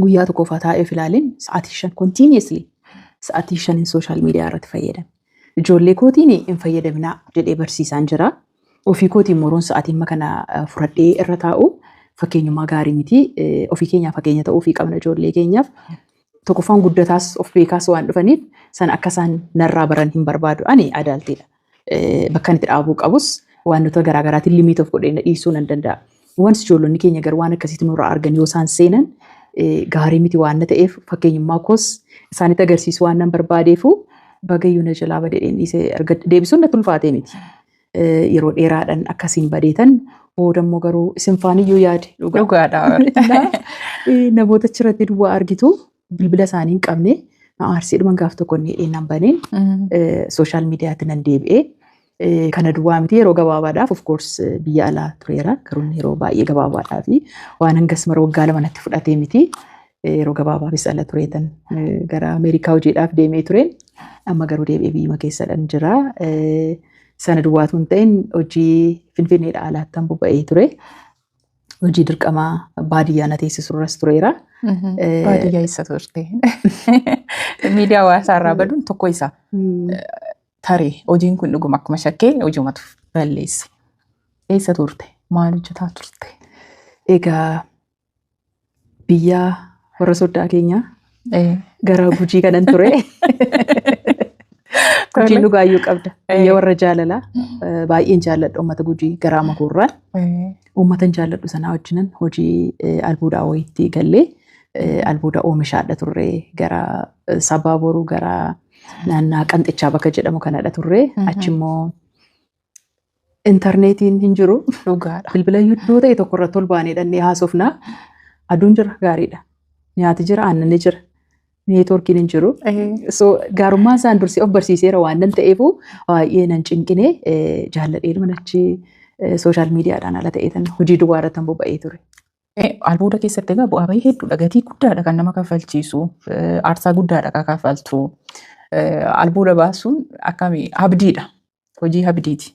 guyyaa tokko fa'aa taa'ee of ilaaleen sa'aatii 5 continuously sa'aatii 5 social media irratti fayyadame. Ijoollee kootiin hin fayyadaminaa jedhee barsiisaan jira. Ofii kootiin moroon sa'aatii amma kana fudhadhee irra taa'u fakkeenyummaa gaarii miti. Ofii keenyaaf fakkeenya ta'uu ofii qabna ijoollee keenyaaf. Tokkoffaan guddataas of beekaas waan dhufaniif sana akka isaan narraa baran hin barbaadu. Ani adultiidha. Bakka inni itti dhaabuu qabus wantoota garaagaraatiin limit of godhee na dhiisuu nan danda'a. Wanti ijoollonni keenya garuu waan akkasiitti nurraa argan yoo isaan seenan gaarii miti waan na ta'eef fakkeenyummaa koos isaanitti agarsiisuu waan nan barbaadeefu bagayyuu na jalaa badee dhiisee deebisuun natti ulfaatee miti. Yeroo dheeraadhaan akkasiin badeetan booda immoo garuu isin faaniyyuu yaade dhugaa. Dhugaadha. Namoota achirratti duwwaa argitu bilbila isaanii hin qabne na aarsiidhuma gaaf tokko inni nan baneen social mediatti nan deebi'ee. Kana duwwaa miti yeroo gabaabaadhaaf of course biyya alaa tureera garuu yeroo baay'ee gabaabaadhaaf waan hangas mara waggaa 2 natti fudhatee miti yeroo gabaabaafis ala tureetan gara Ameerikaa hojiidhaaf deemee tureen amma garuu deebi'ee biyyuma keessadhan jira. Sana duwwaatu hin ta'in hojii Finfinneedha alaattan bobba'ee ture. Hojii dirqamaa baadiyyaa na teessisurras tureera. Baadiyyaa eessa turte? Miidiyaa hawaasaa irraa baduun tokko isa. Tarii hojiin kun dhuguma akkuma shakkee hojumatu balleesse. Eessa turte? Maal hojjetaa turte? Egaa biyya warra soddaa keenyaa gara Gujii kanan ture. Gujiin dhugaayyuu qabda. Biyya warra jaalalaa. Baay'een jaalladha uummata Gujii garaa makoorraan. Uummata jaalladhu sanaa wajjinan hojii albuudaa wayiitti gallee albuuda oomishaadha turre gara Sabaa Boruu gara naannaa Qanxichaa bakka jedhamu kanadha turre. Achi immoo intarneetiin hin jiru. Dhugaadha. Bilbila iddoo ta'e tokko irratti ol baanee dhannee haasofna. Aduun jira gaariidha. Nyaati jira, aannanni jira. Neetwoorkiin hin jiru. So gaarummaan isaan dursee of barsiiseera waan nan ta'eefu baay'ee nan cinqine, jaalladhee manichi social mediadhaan ala ta'eetan hojii duwwaa irratti bobba'ee ture. Albuuda keessatti egaa bu'aa bahii hedduudha. Gatii guddaadha kan nama kaffalchiisu. Aarsaa guddaadha kan kaffaltu. Albuuda baasuun akkamii abdiidha. Hojii abdiiti.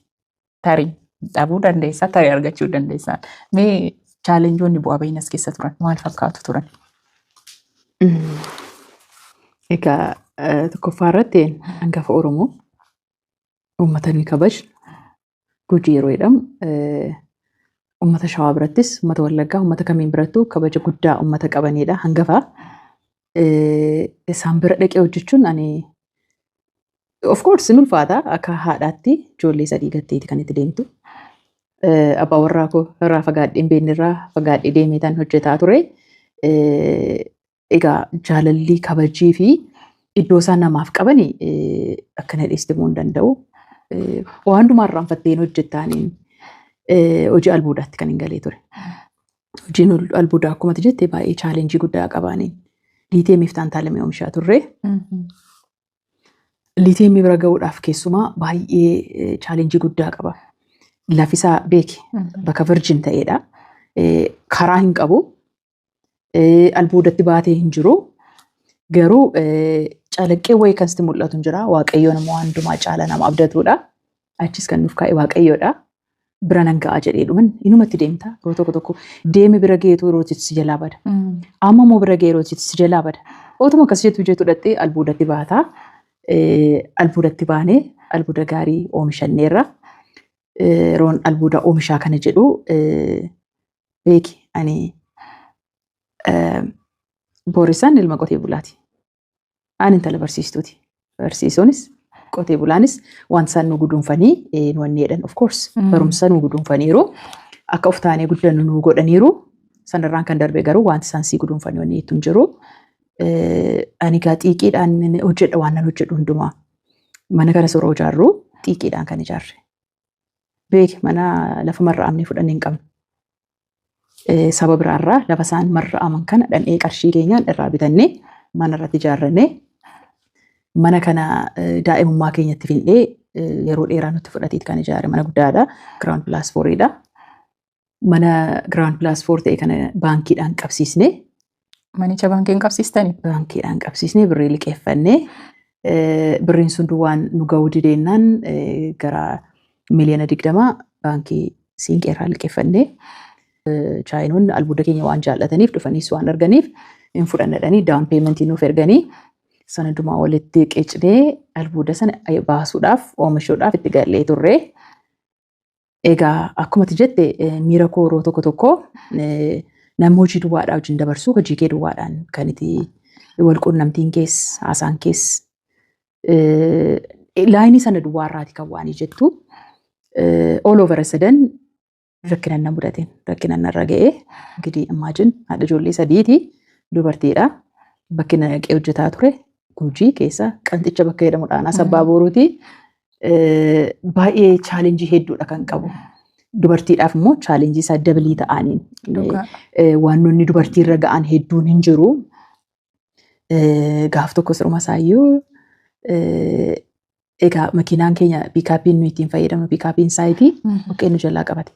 Tarii dhabuu dandeessaa, tarii argachuu dandeessaa. Mee challengeoonni bu'aa bahiin as keessa turan maal fakkaatu turan? Egaa tokkoffaa irratti hangafa Oromoo uummata ni kabajnu. Gujii yeroo jedhamu uummata Shawaa birattis, uummata Wallaggaa, uummata kamiin birattuu kabaja guddaa uummata qabanidha hangafa. Isaan bira dhaqee hojjechuun ani of course ni ulfaata, akka haadhaatti ijoollee 3 gatteeti kan itti deemtu. Abbaa warraa koo irraa fagaadhee hin beekne irraa fagaadhee deemee tan hojjetaa ture. Egaa jaalalli, kabajii fi iddoo isaan namaaf qabani akka na dheessimuu hin danda'u. Waan hundumaa irraanfattee hojjettaaniin hojii albuudaatti kan hin galee ture. Hojiin albuudaa akkuma ati jette baay'ee challenge guddaa qabaaniin. Lithiumiif tantalumii oomishaa turre. Lithiumii bira gahuudhaaf keessumaa baay'ee challenge guddaa qaba. Lafisaa beeki, bakka virgin ta'edha. Karaa hin qabu. Albuudatti baatee hin jiru. Garuu calaqqee wayii kan sitti mul'atu hin jira. Waaqayyoon immoo waan hundumaa caala nama abdatudha. Achis kan nuuf kaa'e Waaqayyoodha. Bira nan ga'a jedhee dhuman inumatti deemta. Yeroo tokko tokko deeme bira geetu yeroo si jalaa bada. Amma immoo bira ga'e yeroo si jalaa bada. Otuma akkas jettu jettu dhattee albuudatti baata. Albuudatti baanee albuuda gaarii oomishanneerra. Yeroon albuuda oomishaa kana jedhu, beeki, ani Boorisaan ilma qotee bulaati. Ani intala barsiistuuti. Barsiisuunis qotee bulaanis waan isaan nu guduunfanii nu wanni jedhan, of course barumsa nu guduunfaniiru. Akka of taanee guddannu nu godhaniiru. Sanarraan kan darbe garuu wanti isaan sii guduunfanii wanni jettu hin jiru. Ani egaa xiiqiidhaan hojjedha waan nan hojjedhu hundumaa. Mana kana yeroo ijaarru xiiqiidhaan kan ijaarre. Beeki, mana lafa marra'amnee fudhannee hin qabnu. Saba biraarraa lafa isaan marra'aman kana dhandhee qarshii keenyaan irraa bitannee mana irratti ijaarrannee, mana kana daa'imummaa keenyatti findhee yeroo dheeraa nutti fudhateet kan ijaare mana guddaadha. Ground plus fouriidha. Mana ground plus four ta'e kana baankiidhaan qabsiisnee. Manicha baankiin qabsiistanii? Baankiidhaan qabsiisnee, birrii liqeeffannee, birriin sun duwwaan nu ga'uu dideennaan gara miliyoona 20 baankii Siinqeerraa liqeeffannee, Chaayinoonni albuuda keenya waan jaallataniif dhufaniis waan arganiif hin fudhannadhanii down paymentii nuuf erganii, sana dumaa walitti qicnee albuuda sana baasuudhaaf, oomishuudhaaf itti gallee turre. Egaa akkuma ati jette miira koo yeroo tokko tokko namni hojii duwwaadhaa wajjin dabarsu, hojii kee duwwaadhaan kan itti wal quunnamtiin kees, haasaan kees lineii sana duwwaarraati kan waan jettu. All over a sudden rakkinan na mudateen, rakkinan narra ga'ee. እንግዲህ imagine, haadha ijoollee sadiiti, dubartiidha. Bakki na dhaqee hojjetaa ture Gujii keessa Qanxicha bakka jedhamudhaan Asabbaa Boruuti. Baay'ee challenge hedduudha kan qabu. Dubartiidhaaf immoo challenge isaa double ta'aniin waan nonni dubartiirra ga'an hedduun hin jiru. Gaaf tokko siruma isaayyuu, egaa makiinaan keenya pickupiin nuyi ittiin fayyadamnu, pickupiin saayitii dhoqqeen nu jalaa qabate.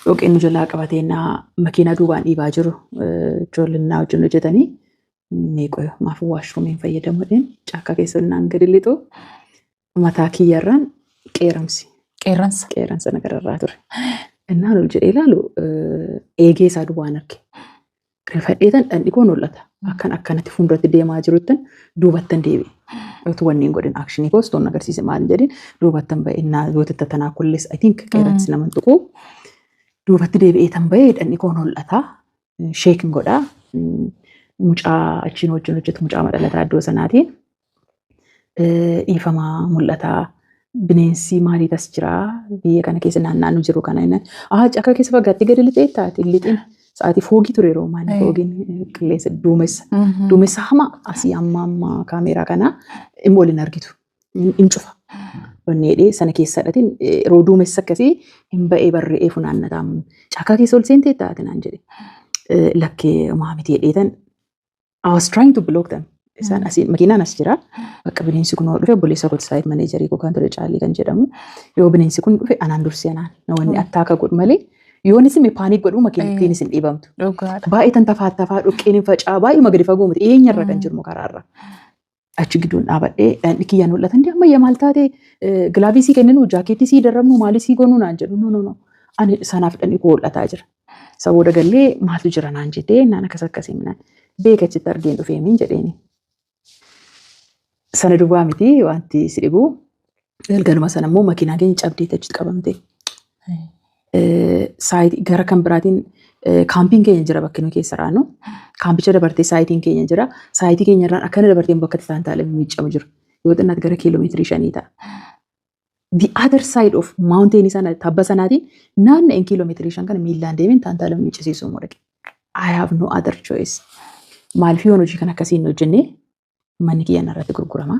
Dhoqqeen nu jalaa qabatee naa makiinaa duubaan dhiibaa jiru ijoolleen naa wajjin hojjetanii, meeqoo maaf washroomii fayyadamu jedheen, caakkaa keessa naan gadi lixu mataa kiyyarraan qeeramsi. Qeerransa. Qeerransa nagararraa ture. Innaan ol jedhee ilaalu eegee isaa duwwaan arge. Rifadheetan dhandhi koo mul'ata. Akkan akkanatti fuulduratti deemaa jiruttan duubattan deebi'e. Utuu wanni hin godhin, actionii koos toon agarsiise maal jedhin, duubattan ba'e. Innaa yoo tanaa kulles, I think, qeerransi nama tuqu. Duubatti deebi'ee tan ba'e, dhandhi koo mul'ata. Shaking godhaa. Mucaa achiin wajjin hojjetu, mucaa madhalataa iddoo sanaatiin. Dhiifamaa, mul'ataa. Bineensi maaliit as jiraa biyya kana keessa naannoo jiru kana inni caakkaa keessa fagaattee gadi lixee taate lixin sa'aatii fogii ture, yeroo maali fogiin qilleensa duumessa duumessa hamaa asii amma amma kaameeraa kana hin waliin argitu, hin cufa. Wanni jedhee sana keessa dhatin yeroo duumessa akkasii hin ba'ee barre'ee funaannataa caakkaa keessa ol seentee taate naan jedhe. Lakkee maamiti jedheetan I was trying to block them. Isaan asiin makiinaan as jira. Bakka bineensi kun yoo dhufe, obboleessa kooti site managerii koo kan ture Caalii kan jedhamu. Yoo bineensi kun dhufe anaan dursee anaan wanni attack godhu malee, yoon isin panic godhu makiinittiin isin dhiibamtu. Baay'ee tan tafaa tafaa dhoqqeen hin facaa, baay'ee gadi fagoo miti, dhiyeenyarra kan jiru karaarra. Achi gidduun dhaabadhee dhandhi kiyyaan mul'atan, "Ammayyaa, maal taate? Gloveii sii kenninu, jaakeettii sii darrabnu, maalii sii goonuu?" naan jedhu. "No, no, no, ani sanaaf dhandhi koo mul'ataa jira." Isa booda gallee, "Maaltu jira?" naan jettee, naan akkas akkasii minaan beeka achitti argeen dhufeemiin jedheeni. Sana duwwaa miti wanti si dhibu, galgaluma sana immoo makiinaan keenya cabdee achitti qabamte. Siteii gara kan biraatiin camping keenya jira, bakki nuyi keessa raanu. Campicha dabartee siteiin keenya jira. Siteii keenya irraan akkana dabartee bakka itti taantaalame miiccamu jira. Yoo xinnaatti gara kiiloomeetirii 5 ta'a. The other side of mountain sana, tabba sanaatiin naanna'een kiiloomeetirii 5 kana miillaan deemeen taantaalame miiccisiisuu murage. I have no other choice. Maaliif, yoon hojii kan akkasii hin hojjenne manni kiyya irratti gurgurama.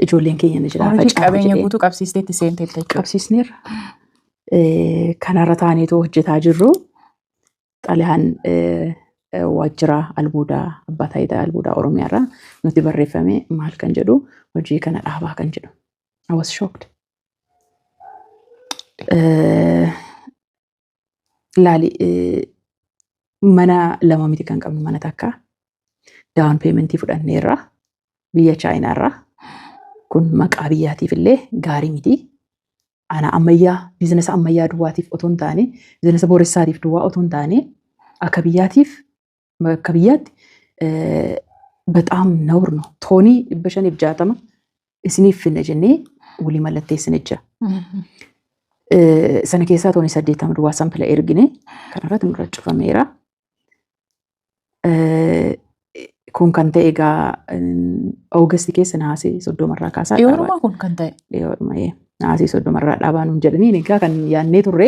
Ijoolleen keenya ni jira. Hojii qabeenya guutuu qabsiisteetti seenteetta jechuudha. Qabsiisneerra. Kanarra taaneetoo hojjetaa jirru xalayaan waajjira albuudaa, abbaa taayitaa albuudaa Oromiyaarraa nuti barreeffame maal kan jedhu, hojii kana dhaabaa kan jedhu. I was shocked. Laali, mana lama miti kan qabnu, mana takka. Down paymentii fudhanneerra biyya Chaayinaarraa. Kun maqaa biyyaatiif illee gaarii miti. Ana ammayyaa businessa ammayyaa duwwaatiif otoo hin taane, businessa booressaatiif duwwaa otoo hin taane, akka biyyaatiif, akka biyyaatti በጣም ነውር ነው። Toonii 560 isiniif finna jennee walii mallatteessine jira. Sana keessaa toonii 80 duwwaa sample ergine, kanarratti nurra cufameera. Kun kan ta'e egaa Augustii keessa, naasii 30rraa kaasaa. Dhiyoodhumaa kun kan ta'e. Dhiyoodhuma, naasii 30rraa dhaabaa nuun jedhanii, egaa kan yaadnee turre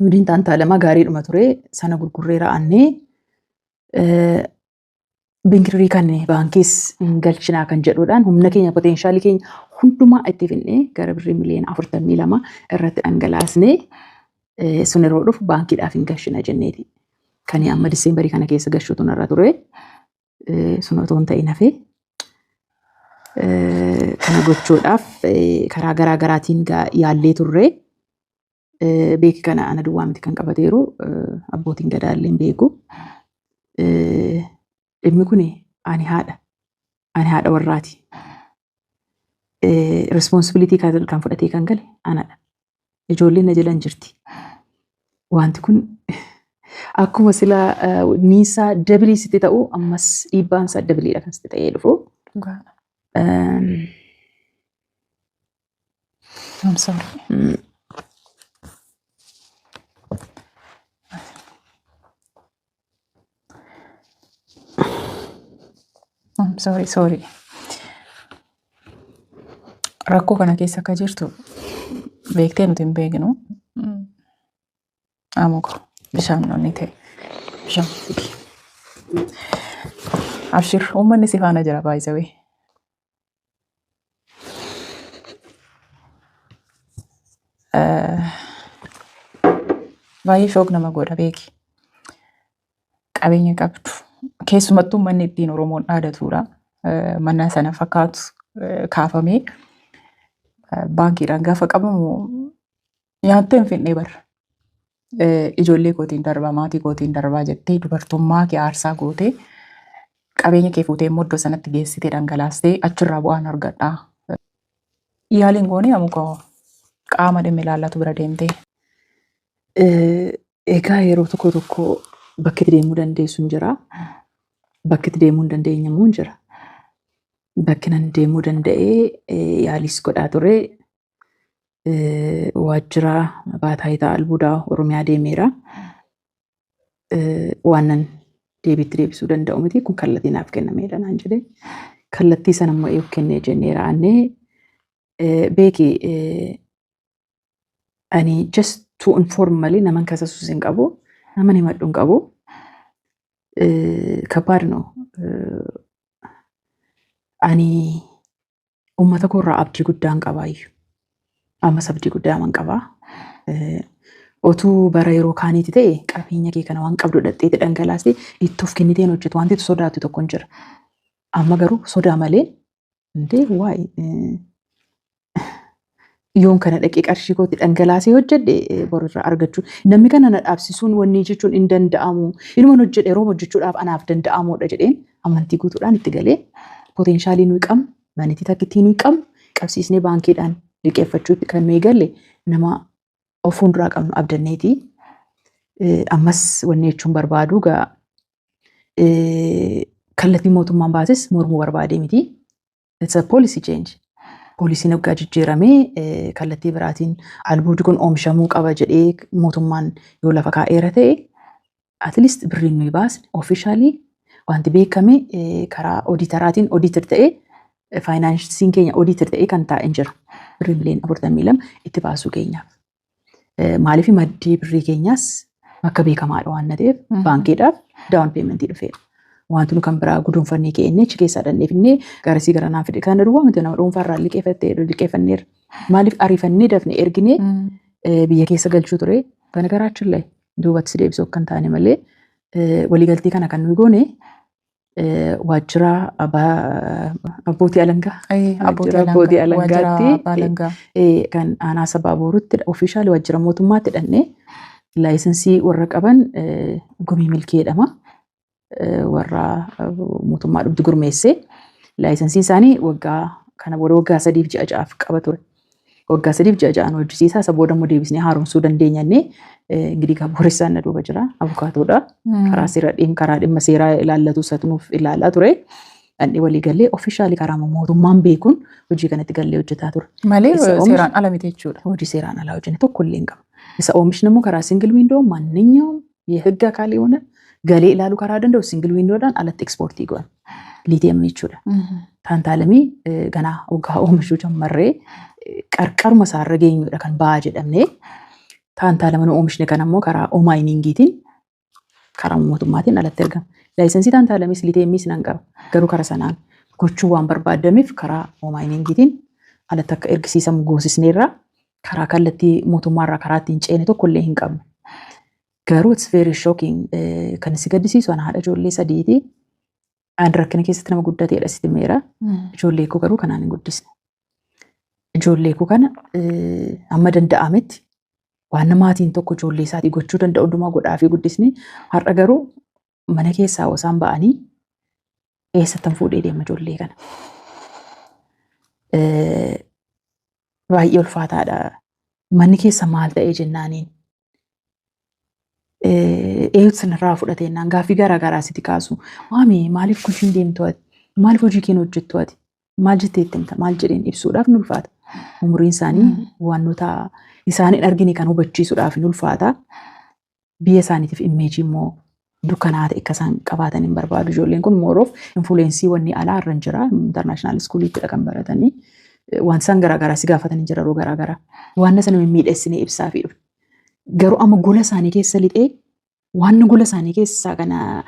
nudiin taantaalamaa gaariidhuma ture, sana gurgurree ra'annee binkirii kan baankiis hin galchinaa kan jedhuudhaan humna keenya, potentialii keenya hundumaa itti finnee gara birrii miliyoona 42 irratti dhangalaasnee, sun yeroo dhufu baankiidhaaf hin galchina jenneeti. Kan amma Decemberii kana keessa galchuutu narra ture. Sun otoo hin ta'in hafee, kana gochuudhaaf karaa garaa garaatiin yaallee turre. Beeki, kana ana duwwaa miti kan qabateeru, abbootiin gadaallee hin beeku. Dhimmi kun ani haadha. Ani haadha warraati. Responsibility kan fudhatee kan gale anadha. Ijoolleen na jalan jirti. Wanti kun akkuma sila niisaa dabilii sitti ta'u, ammas dhiibbaan isaa dabiliidha kan sitti ta'ee dhufu. I'm sorry. I'm sorry, sorry. Rakkoo kana keessa akka jirtu beektee nuti hin beeknu. Amuko bishaan nonni ta'e. Bishaan fidi. Abshir, uummanni si faana jira baay'isawee. Baay'ee shock nama godha, beeki. Qabeenya qabdu. Keessumattuu manni ittiin Oromoon dhaadatudha. Mana sana fakkaatu kaafamee baankiidhaan gaafa qabamu nyaattee hin fidnee barra. Ijoollee kootiin darbaa, maatii kootiin darbaa jettee dubartummaa kee aarsaa gootee, qabeenya kee fuutee immoo iddoo sanatti geessitee dhangalaastee achirraa bu'aan argadhaa. Yaaliin goonee ammoo qaama dhimmi ilaallatu bira deemtee. Egaa yeroo tokko tokko bakki itti deemuu dandeessu hin jira. Bakki itti deemuu hin dandeenye immoo hin jira. Bakki nan deemuu danda'ee yaaliis godhaa ture. Waajjira abbaa taayitaa albuudaa Oromiyaa deemeera. Waan nan deebiitti deebisuu danda'u miti, kun kallattii naaf kennameedha naan jedhee. Kallattii sana immoo eeguuf kennee jennee raannee, beeki, ani just to inform malee naman kasasus hin qabu, naman himadhu hin qabu. ከባድ ነው። Ani uummata koorraa abdii guddaan qabaayyuu. Ammas abdii guddaa man qabaa. Otuu bara yeroo kaaniiti ta'e, qabeenya kee kana waan qabdu dhadheeti dhangalaastee itti of kenniteen hojjetu, wanti itti sodaattu tokko hin jira. Amma garuu sodaa malee indee waa'ee yoon kana dhaqee qarshii kootti dhangalaasee hojjedhe borurraa argachuu. Namni kana na dhaabsisuun wanni jechuun hin danda'amu. Inuman hojjedhe, yeroo hojjechuudhaaf anaaf danda'amuudha jedheen amantii guutuudhaan itti galee, potentialii nuyi qabnu, manitii takkittii nuyi qabnu qabsiisnee baankiidhaan liqeeffachuutti kan nuyi galle, nama of fuulduraa qabnu abdanneeti. Ammas wanni jechuun barbaadu gaa, kallattii mootummaan baases mormuu barbaadee miti. It's a policy change. Policyn waggaa jijjiiramee kallattii biraatiin albuudni kun oomishamuu qaba jedhee mootummaan yoo lafa kaa'eera ta'e, at least birriin nuyi baasne officially wanti beekame karaa auditoraatiin audited ta'ee, financeiin keenya audited ta'ee kan taa'e jira. Birrii miliyoona 42 itti baasuu keenyaaf. Maaliif, maddii birrii keenyaas bakka beekamaadha waan ta'eef, baankiidhaaf down paymentii dhufeera. Wanti nu kan biraa guduunfannee keenyee achi keessaa dhandheefnee garasii gara naan fide kana duwwaa miti, nama dhuunfaarraa liqeeffanneerra. Maaliif, ariifannee dafne erginee biyya keessa galchuu ture. Kana garaachillee duubatti si deebisuu akka hin taane malee, waliigaltee kana kan nuyi goone waajjira abbootii alangaa. Abbootii alangaatti kan aanaa sabaa boruutti official waajjira mootummaatti hidhannee, licensii warra qaban Gumii Milkii jedhama. Warra mootummaa dhumti gurmeessee licensii isaanii waggaa kana booda waggaa 3 fi ji'a 6f qaba ture. Waggaa 3 fi ji'a 6n hojjisiisaa, isa booda immoo deebisnee haaromsuu dandeenyannee. Ingidihi gaa booressaan na duuba jira, abukaatoodha. Karaa seera, karaa dhimma seeraa ilaallatu isatu nuuf ilaalaa ture. Dhandhee walii gallee officially karaa mootummaan beekuun hojii kanatti gallee hojjetaa ture. Malee seeraan ala miti jechuudha. Hojii seeraan alaa hojjenne tokko illee hin qabu. Isa oomishni immoo karaa single window ማንኛውም የህግ አካል የሆነ galee ilaaluu karaa danda'u single windowdhaan alatti exportii goona. Lithium jechuudha. Taantaalamii ganaa waggaa oomishuu jammarree qarqaruma isaarra geenyudha kan ba'aa jedhamnee. Taantaalama nu oomishne kan ammoo karaa oomayiningiitiin karaa mootummaatiin alatti ergama. Licensii taantaalamis lithiumiis nan qaba. Garuu karaa sanaan gochuu waan barbaadameef karaa oomayiningiitiin alatti akka ergisiisamu goosisneerra, karaa kallattii mootummaarraa karaa ittiin ceene tokko illee hin qabnu. Garuu it's very shocking, kan si gaddisiisu, ana haadha ijoollee sadiiti. Ani rakkina keessatti nama guddateedha, sitti meera. Ijoollee koo garuu kanaan hin guddisne. Ijoollee koo kana amma danda'ametti waan maatiin tokko ijoollee isaatii gochuu danda'u hundumaa godhaa fi guddisne. Har'a garuu mana keessaa osaan ba'anii eessattan fuudhee deema ijoollee kana? Baay'ee ulfaataadha. Manni keessa maal ta'ee jennaaniin, eenyutu sanarraa fudhate jennaan, gaaffii garaa garaa sitti kaasu. Maami, maaliif hojii deemtu ati? Maaliif hojii kee hojjettu ati? Maal jettee itti himta? Maal jedheen ibsuudhaaf ni ulfaata. Umuriin isaanii wantoota isaan hin argine kan hubachiisuudhaaf ni ulfaata. Biyya isaaniitiif imageii immoo dukkanaa ta'e akka isaan qabaatan hin barbaadu. Ijoolleen kun more of influencii wanni alaa irra hin jira. International schooliittidha kan baratanii. Waan isaan garaa garaa si gaafatan hin jira yeroo garaa garaa. Waan sana mimmiidhessinee ibsaa fi dhufe. Garuu amma gola isaanii keessa lixee waan gola isaanii keessaa kana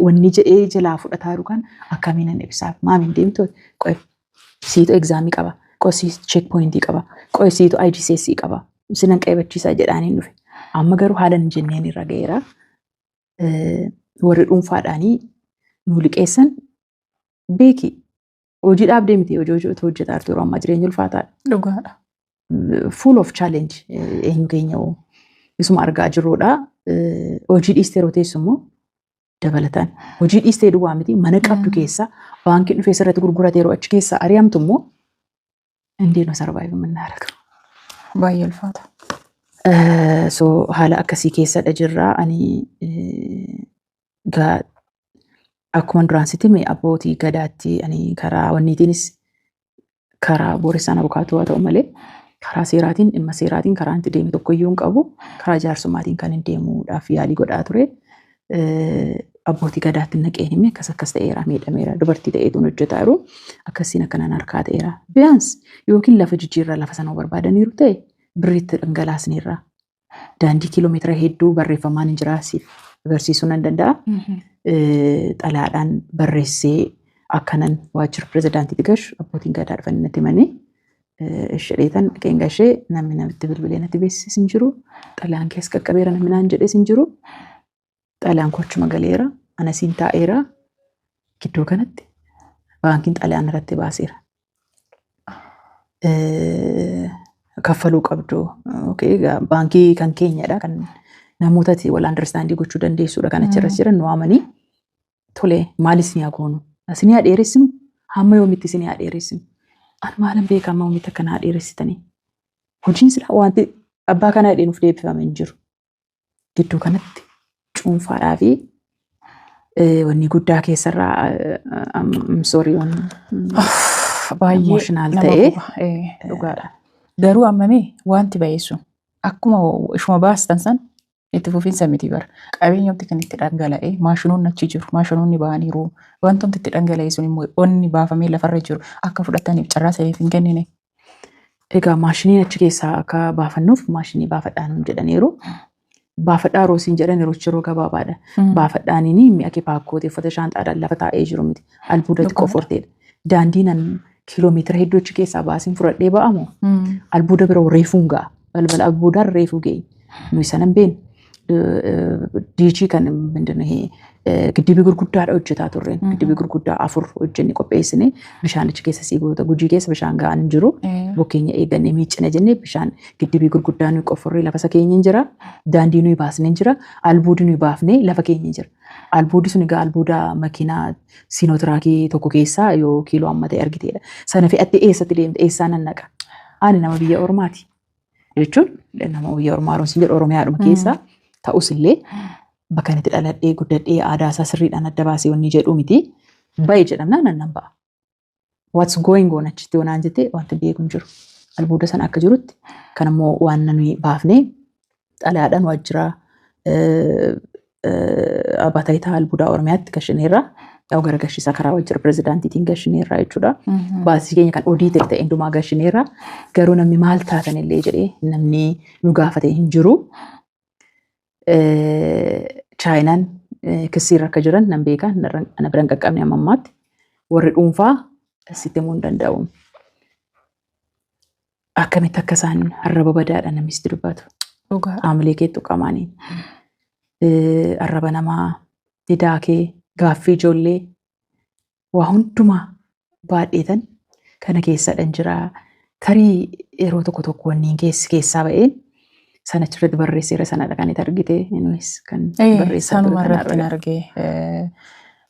wanni jedhee jalaa fudhataa jiru kan akkamiin hin ibsaaf? Maamiin deemtu, qoy siitu examii qaba, qoy siitu check pointii qaba, qoy siitu IGCSE qaba, sinan qayyabachiisaa jedhaaniin dhufe. Amma garuu haala hin jenneen irra ga'eera. Warri dhuunfaadhaanii nu liqeessan beeki, hojii dhaabdee miti, hojii hojjetaa jirtu, yeroo ammaa jireenya ulfaataadha. Dhugaadha. Full of challenge, eenyu keenya isuma argaa jirrudha. Hojii dhiistee yeroo teessu immoo dabalataan hojii dhiistee duwwaa miti, mana qabdu keessa baankiin dhufee sirratti gurgurate, yeroo achi keessa ari'amtu immoo እንዴት ነው survive የምናደርገው? Baay'ee ulfaata. So haala akkasii keessadha jirra. Ani gaa akkuma duraan sitti hime, abbootii gadaatti ani karaa wanniitiinis, karaa booressaan abukaatoo haa ta'u malee, karaa seeraatiin, dhimma seeraatiin karaa itti deeme tokko iyyuu hin qabu. Karaa jaarsummaatiin kan hin deemuudhaaf yaalii godhaa ture. Abbootii gadaatti naqeen hime, akkas akkas ta'eera, miidhameera, dubartii ta'eetuun hojjetaa jiru, akkasiin akkanaan harkaa ta'eera. Biyyaans yookiin lafa jijjiirraa lafa sana barbaadaniiru ta'e birriitti dhangalaasneerra. Daandii kiiloomeetira hedduu barreeffamaan hin jiraasiif agarsiisuu nan danda'a. Xalayaadhaan barreessee akkanan waajjira pirezidaantiitti gashu abbootiin gadaa dhufanii natti himanii. Ishee dhaqeen gashee namni namitti bilbilee natti beeksisis hin jiru. Xalayaan keessa qaqqabeera namni naan jedhes hin jiru. Xalayaan kochuma galeera. Anasiin taa'eera. Gidduu kanatti baankiin xalayaan irratti baaseera. Kaffaluu qabdu. Baankii kan keenyadha. Kan namootatti wal understand gochuu dandeessudha. Kan achirras jiran nu waamanii tole maal isin haa goonu? Isin haa dheeressinu? Hamma yoomitti isin haa dheeressinu? Ani maalan beeka hamma yoomitti akka naa dheeressitanii? Hojiin silaa wanti abbaa kanaa jedhee nuuf deebifame hin jiru. Gidduu kanatti cuunfaadhaa fi wanni guddaa keessarraa, sorry, Baay'ee emotional nama ta'ee. Guba. Dhugaadha. Garuu ammamee wanti ba'e sun akkuma ishuma baastan san itti fufiinsa miti bara. Qabeenyumti kan itti dhangala'e, maashinoonni achi jiru, maashinoonni ba'aniiru. Wantumti itti dhangala'e sun immoo onni baafamee lafarra jiru akka fudhataniif carraa saniif hin kennine. Egaa maashiniin achi keessaa akka baafannuuf maashinii baafadhaa nuun jedhaniiru. Baafadhaa yeroo siin jedhan yeroo yeroo gabaabaadha. Baafadhaaniin mi'a kee paakkootee uffata shaanxaadhaan lafa taa'ee jiru miti. Albuuda xiqqoo forteedha. Daandiin an kiiloomeetira hedduu achi keessaa baasiin fudhadhee ba'amu albuuda biroo reefuun ga'a. Balbala albuudaan reefuu ga'e. Nuyi sana hin beeknu. Diichii kan ምንድን ነው ይሄ giddibii gurguddaadha hojjetaa turreen. Giddibii gurguddaa afur hojjenne qopheessine, bishaan achi keessa sii goota. Gujii keessa bishaan ga'aan hin jiru. Bokkeenya eegannee miiccina jennee bishaan giddibii gurguddaa nuyi qofforree lafa isa keenya hin jira. Daandii nuyi baasnee hin jira. Albuudi nuyi baafnee lafa keenya hin jira. Albuudi sun egaa albuuda makiinaa siinotiraakii tokko keessaa yoo kiiloo amma ta'e argiteedha. Sana fe'attee eessatti deemte, eessaa nan naqa? Ani nama biyya Ormaati. Jechuun nama biyya Ormaa Oromoo jedhu Oromiyaadhuma keessa ta'us illee bakka inni itti dhaladhee guddadhee aadaa isaa sirriidhaan adda baasee wanni jedhu miti. Ba'i jedhamnaan nan ba'a. What's going on achitti yoo naan jette wanti beeku hin jiru. Albuuda sana akka jirutti kan immoo waan nuyi baafnee xalayaadhaan waajjira abbaa taayitaa albuudaa Oromiyaatti gashineerra. Yaa'u gara gashiisaa karaa waajjira pirezidaantiitiin gashineerra jechuudha. Baasii keenya kan odii ta'e hundumaa gashineerra. Garuu namni maal taatan illee jedhee namni nu gaafate hin jiru. Chaayinaan kisiirra akka jiran nan beeka, ana bira hin qaqqabne amma ammaatti. Warri dhuunfaa sitti himuu hin danda'u. Akkamitti akka isaan arraba badaadha namni sitti dubbatu. Haamilee kee tuqamaanii. Arraba namaa, didaa kee, gaaffii ijoollee waa hundumaa baadheetan kana keessadhan jira. Tarii yeroo tokko tokko wanniin keessi keessaa ba'een sana achirratti barreesseera, sanadha kan itti argite innis kan barreessaa ture Sanuma kan irratti arga. Argee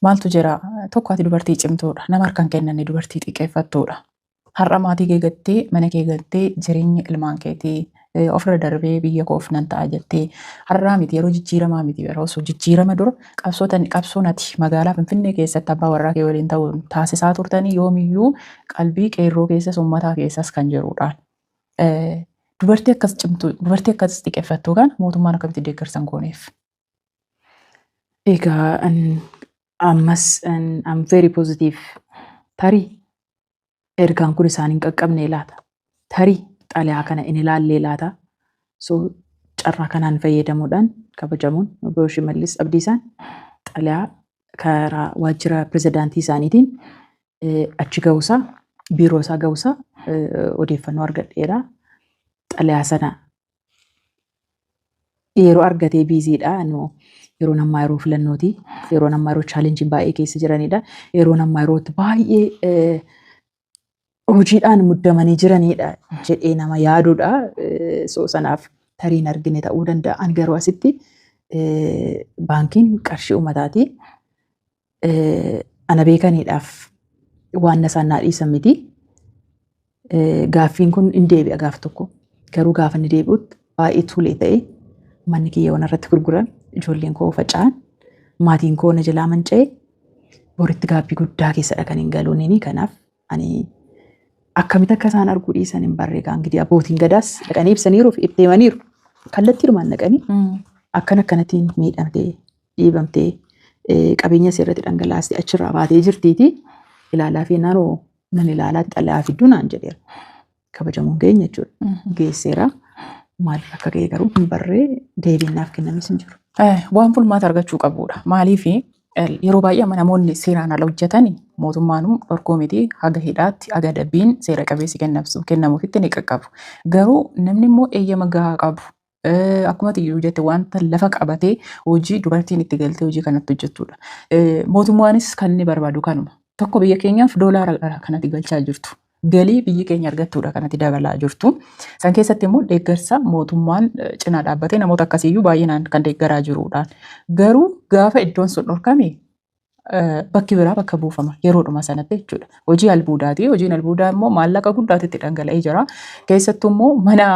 maaltu jira, tokko ati dubartii cimtuudha, nama harkaan kennanne, dubartii xiqqeeffattuudha. Har'a maatii kee gattee, mana kee gattee, jireenya ilmaan keetii ofirra darbee biyya koof nan ta'a jettee, har'aa miti, yeroo jijjiiramaa miti, yeroo osoo jijjiirama dura qabsoon ati magaalaa Finfinnee keessatti abbaa warraa kee waliin ta'uun taasisaa turtanii yoomiyyuu qalbii qeerroo keessas uummataa keessas kan jirudha. Dubartii akkas cimtuu, dubartii akkas xiqqeeffattuu kana mootummaan akkamitti deeggarsa hin gooneef? Egaa ammas I'm very positive. Tarii ergaan kun isaan hin qaqqabne laata? Tarii xalayaa kana in ilaallee laata? So carraa kanaan fayyadamuudhaan kabajamuun obbo Shimallis Abdiisaan xalayaa karaa waajjira pirezidaantii isaaniitiin achi ga'uusaa, biiroo isaa ga'uusaa odeeffannoo argadheera. Xalayaa sana yeroo argatee busy dha. Yeroon ammaa yeroo filannooti. Yeroon ammaa yeroo challenge iin baay'ee keessa jiranidha. Yeroon ammaa yeroo itti baay'ee hojiidhaan muddamanii jiranidha jedhee nama yaadudha. So sanaaf tarii hin argine ta'uu danda'a. Ani garuu asitti baankiin qarshii uummataati. Ana beekaniidhaaf waan isaan naa dhiisan miti. Gaaffiin kun hin deebi'a gaaf tokko. Garuu gaafa inni deebi'utti baay'ee tuulee ta'e, manni kiyya waan irratti gurguran, ijoolleen koo faca'an, maatiin koo na jalaa manca'e, boritti gaabbii guddaa keessadha kan hin galuuniini. Kanaaf ani akkamitti akka isaan arguu dhiisan hin barree. Gaa abbootiin gadaas dhaqanii ibsaniiru fi ibteemaniiru, kallattiidhumaan dhaqanii akkan akkanattiin miidhamtee, dhiibamtee, qabeenya isheerratti dhangalaastee achirraa baatee jirtiiti ilaalaa fi naannoo nan ilaalaa xalayaa fidduu naan jedheera. Kabajamuun keenya jechuudha. Geesseera. Maal akka ga'e garuu hin barree, deebiin naaf kennames hin jiru. Waan furmaata argachuu qabudha. Maaliif Yeroo baay'ee amma namoonni seeraan ala hojjetan mootummaan dhorkuu miti, haga hidhaatti haga adabbiin seera qabeessi kennamuufitti ni qaqqabu. Garuu namni immoo eeyyama gahaa qabu, akkuma iyyuu jette, wanta lafa qabatee hojii dubartiin itti galtee hojii kanatti hojjettudha. Mootummaanis kan inni barbaadu kanuma. Tokko, biyya keenyaaf doolaara kanatti galchaa jirtu. Galii biyyi keenya argattudha kanatti dabalaa jirtu. San keessatti immoo deeggarsa mootummaan cinaa dhaabbatee namoota akkasiiyyuu baay'inaan kan deeggaraa jirudha. Garuu gaafa iddoon sun dhorkame, bakki biraa bakka buufama yeroodhuma sanatti jechuudha. Hojii albuudaati. Hojiin albuudaa immoo maallaqa guddaatu itti dhangala'ee jira. Keessattuu immoo mana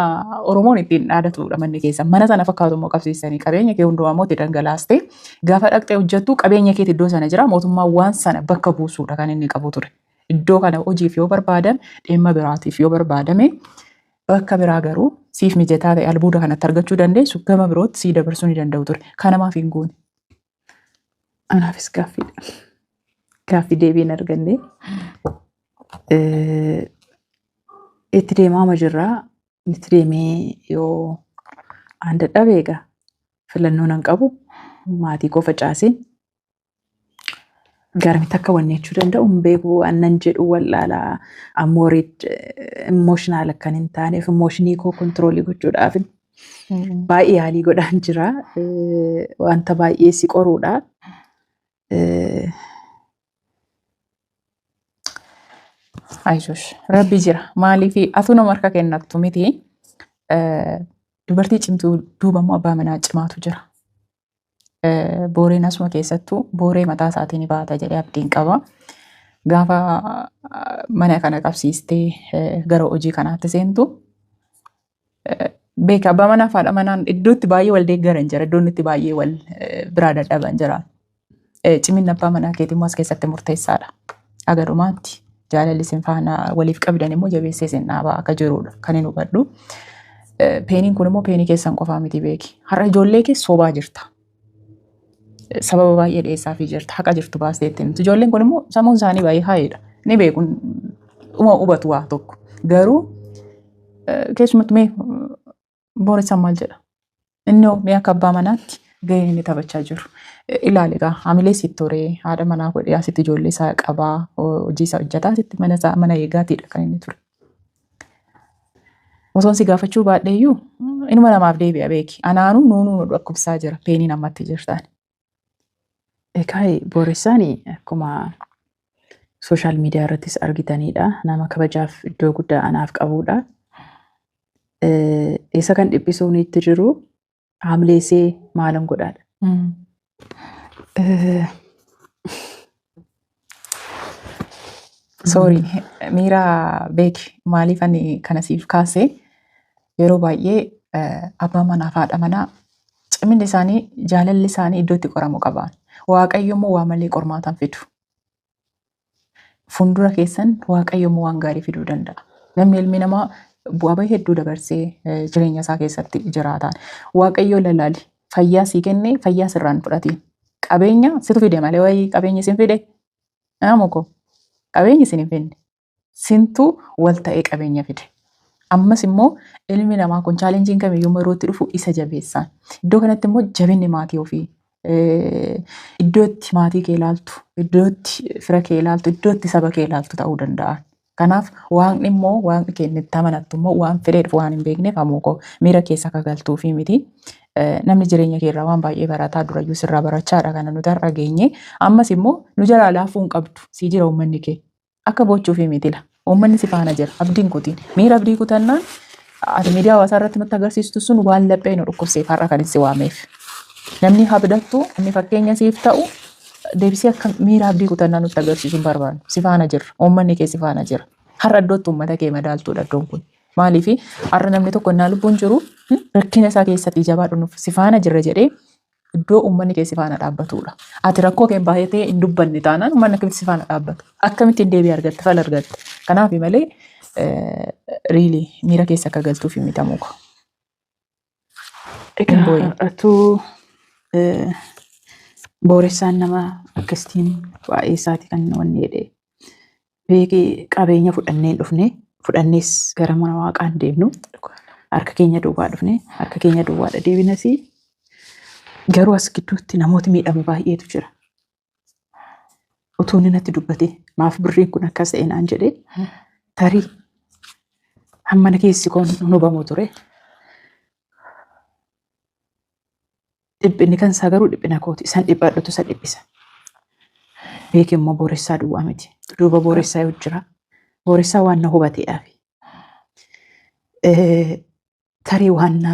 Oromoon ittiin dhaadatudha manni keessa. Mana sana fakkaatu immoo qabsiisanii qabeenya kee hundumaa immoo itti dhangalaaste, gaafa dhaqxee hojjettu qabeenya keeti iddoo sana jira. Mootummaan waan sana bakka buusuudha kan inni qabu ture. Iddoo kana hojiif yoo barbaadan, dhimma biraatiif yoo barbaadame, bakka biraa garuu siif mijataa ta'e albuuda kanatti argachuu dandeessu gama birootti sii dabarsuu ni danda'u ture. Kanamaaf hin goone. Anaafis gaaffiidha. Gaaffii deebii hin arganne. Itti deemaama jirraa. Itti deemee yoo aan dadhabe, egaa filannoo nan qabu, maatii koo facaaseen garamitti akka wanni jechuu danda'u hin beeku. Annan jedhu wallaalaa, ammoo emotional akkan hin taaneef emotion koo control gochuudhaaf baay'ee yaalii godhaan jira. Wanta baay'ee si qoruudha. Ayishosh, rabbi jira. Maaliif atu nama harka kennattu miti. Dubartii cimtuu duuba immoo abbaa manaa cimaatu jira. Booreen asuma keessattuu booree mataa isaatiin ni baata jedhee abdiin qaba. Gaafa mana kana qabsiistee gara hojii kanaatti seentu, beeka, abbaa manaa fi haadha manaan iddootti baay'ee wal deeggaran jira. Iddoon itti baay'ee wal biraa dadhaban jira. Ciminni abbaa manaa keetii immoo as keessatti murteessaadha. Agarumaatti jaalalli isin faana waliif qabdan immoo jabeessee isin dhaabaa akka jirudha kan hin hubadhu. Painiin kun immoo pain keessan qofaa miti, beeki. Har'a ijoollee kee sobaa jirta. Sababa baay'ee dhiyeessaafii jirta. Haqa jirtu baastee itti himtu. Ijoolleen kun immoo sammuun isaanii baay'ee haayeedha. Ni beeku, uma hubatu waa tokko. Garuu keessumattuu mee Booressaan maal jedha? Inni hoo mee akka abbaa manaatti gaheen inni taphachaa jiru? Ilaali egaa, hamilee sitti horee, haadha manaa godhee, asitti ijoollee isaa qabaa, hojii isaa hojjetaa, asitti mana isaa mana eegaatiidha kan inni ture. Osoon si gaafachuu baadheeyyuu inuma namaaf deebi'a, beeki. Anaanuu nuunuu nu dhukkubsaa jira painiin ammatti jirtaan. Egaa Booressaan akkuma social media irrattis argitanidha. Nama kabajaaf iddoo guddaa anaaf qabudha. Isa kan dhiphisuun itti jiru haamleesee maalan godhaadha. Sorry, miira beeki, maaliif ani kana siif kaase, yeroo baay'ee abbaa manaa fi haadha manaa ciminni isaanii, jaalalli isaanii iddoo itti qoramu qaba. Waaqayyo immoo waa malee qormaatan fidu. Fuuldura keessan Waaqayyo immoo waan gaarii fiduu danda'a. Namni, ilmi namaa bu'aa bahii hedduu dabarsee jireenya isaa keessatti jiraata. Waaqayyo lalaali, fayyaa sii kennee fayyaa sirraan fudhatiin. Qabeenya situ fide malee wayii qabeenyi sin fide. Nama koo, qabeenyi sin hin finne. Sintu wal ta'ee qabeenya fide. Ammas immoo ilmi namaa kun challengeiin kamiyyuu yeroo itti dhufu isa jabeessaan. Iddoo kanatti immoo jabinni maatii ofii, iddoo itti maatii kee ilaaltu, iddoo itti fira kee ilaaltu, iddoo itti saba kee ilaaltu ta'uu danda'a. Kanaaf waaqni immoo, waaqni keenya itti amanattu immoo waan fedhee dhufu waan hin beekneef, ammoo koo, miira keessa akka galtuufi miti. Namni jireenya kee irraa waan baay'ee barataa, durayyuu sirraa barachaadha kana nuti har'a geenye. Ammas immoo nu jalaa laafuu hin qabdu, sii jira uummanni kee. Akka boochuufi miti la. Uummanni si faana jira. Abdiin kutiin. Miira abdii kutannaan ati miidiyaa hawaasaa irratti nutti agarsiistu sun waan laphee nu dhukkubseef har'a kan si waameef. Namni abdattu, namni fakkeenya siif ta'u, deebisee akka miira abdii kutannaa nutti agarsiisu hin barbaannu. Si faana jirra. Uummanni kee si faana jira. Har'a iddootti uummata kee madaaltuudha iddoon kun. Maaliif har'a namni tokko innaa lubbuun jiru rakkina isaa keessatti jabaadhu, nuuf si faana jirra jedhee iddoo uummanni kee si faana dhaabbatudha. Ati rakkoo kee baay'atee hin dubbanne taanaan uummanni akkamitti si faana dhaabbata? Akkamittiin deebii argatta? Fala argatta? Kanaaf malee really miira keessa akka galtuuf hin mitamuu. Egaa har'atuu Booressaan nama akkasitiin waa'ee isaati kan wanni jedhee beekee, qabeenya fudhannee hin dhufne, fudhannees gara mana waaqaa hin deemnu, harka keenya duwwaa dhufne, harka keenya duwwaadha deebinas. Garuu as gidduutti namooti miidhamu baay'eetu jira. Utuu inni natti dubbate, maaf birriin kun akkas ta'e naan jedhee, tarii hammana keessi koon hin hubamu ture. Dhiphinni kan isaa garuu dhiphina kooti. Isan dhiphadhutu isa dhiphisa. Beeki immoo booressaa duwwaa miti. Duuba booressaa yoo jira. Booressaa waan na hubateedhaaf. Tarii waan na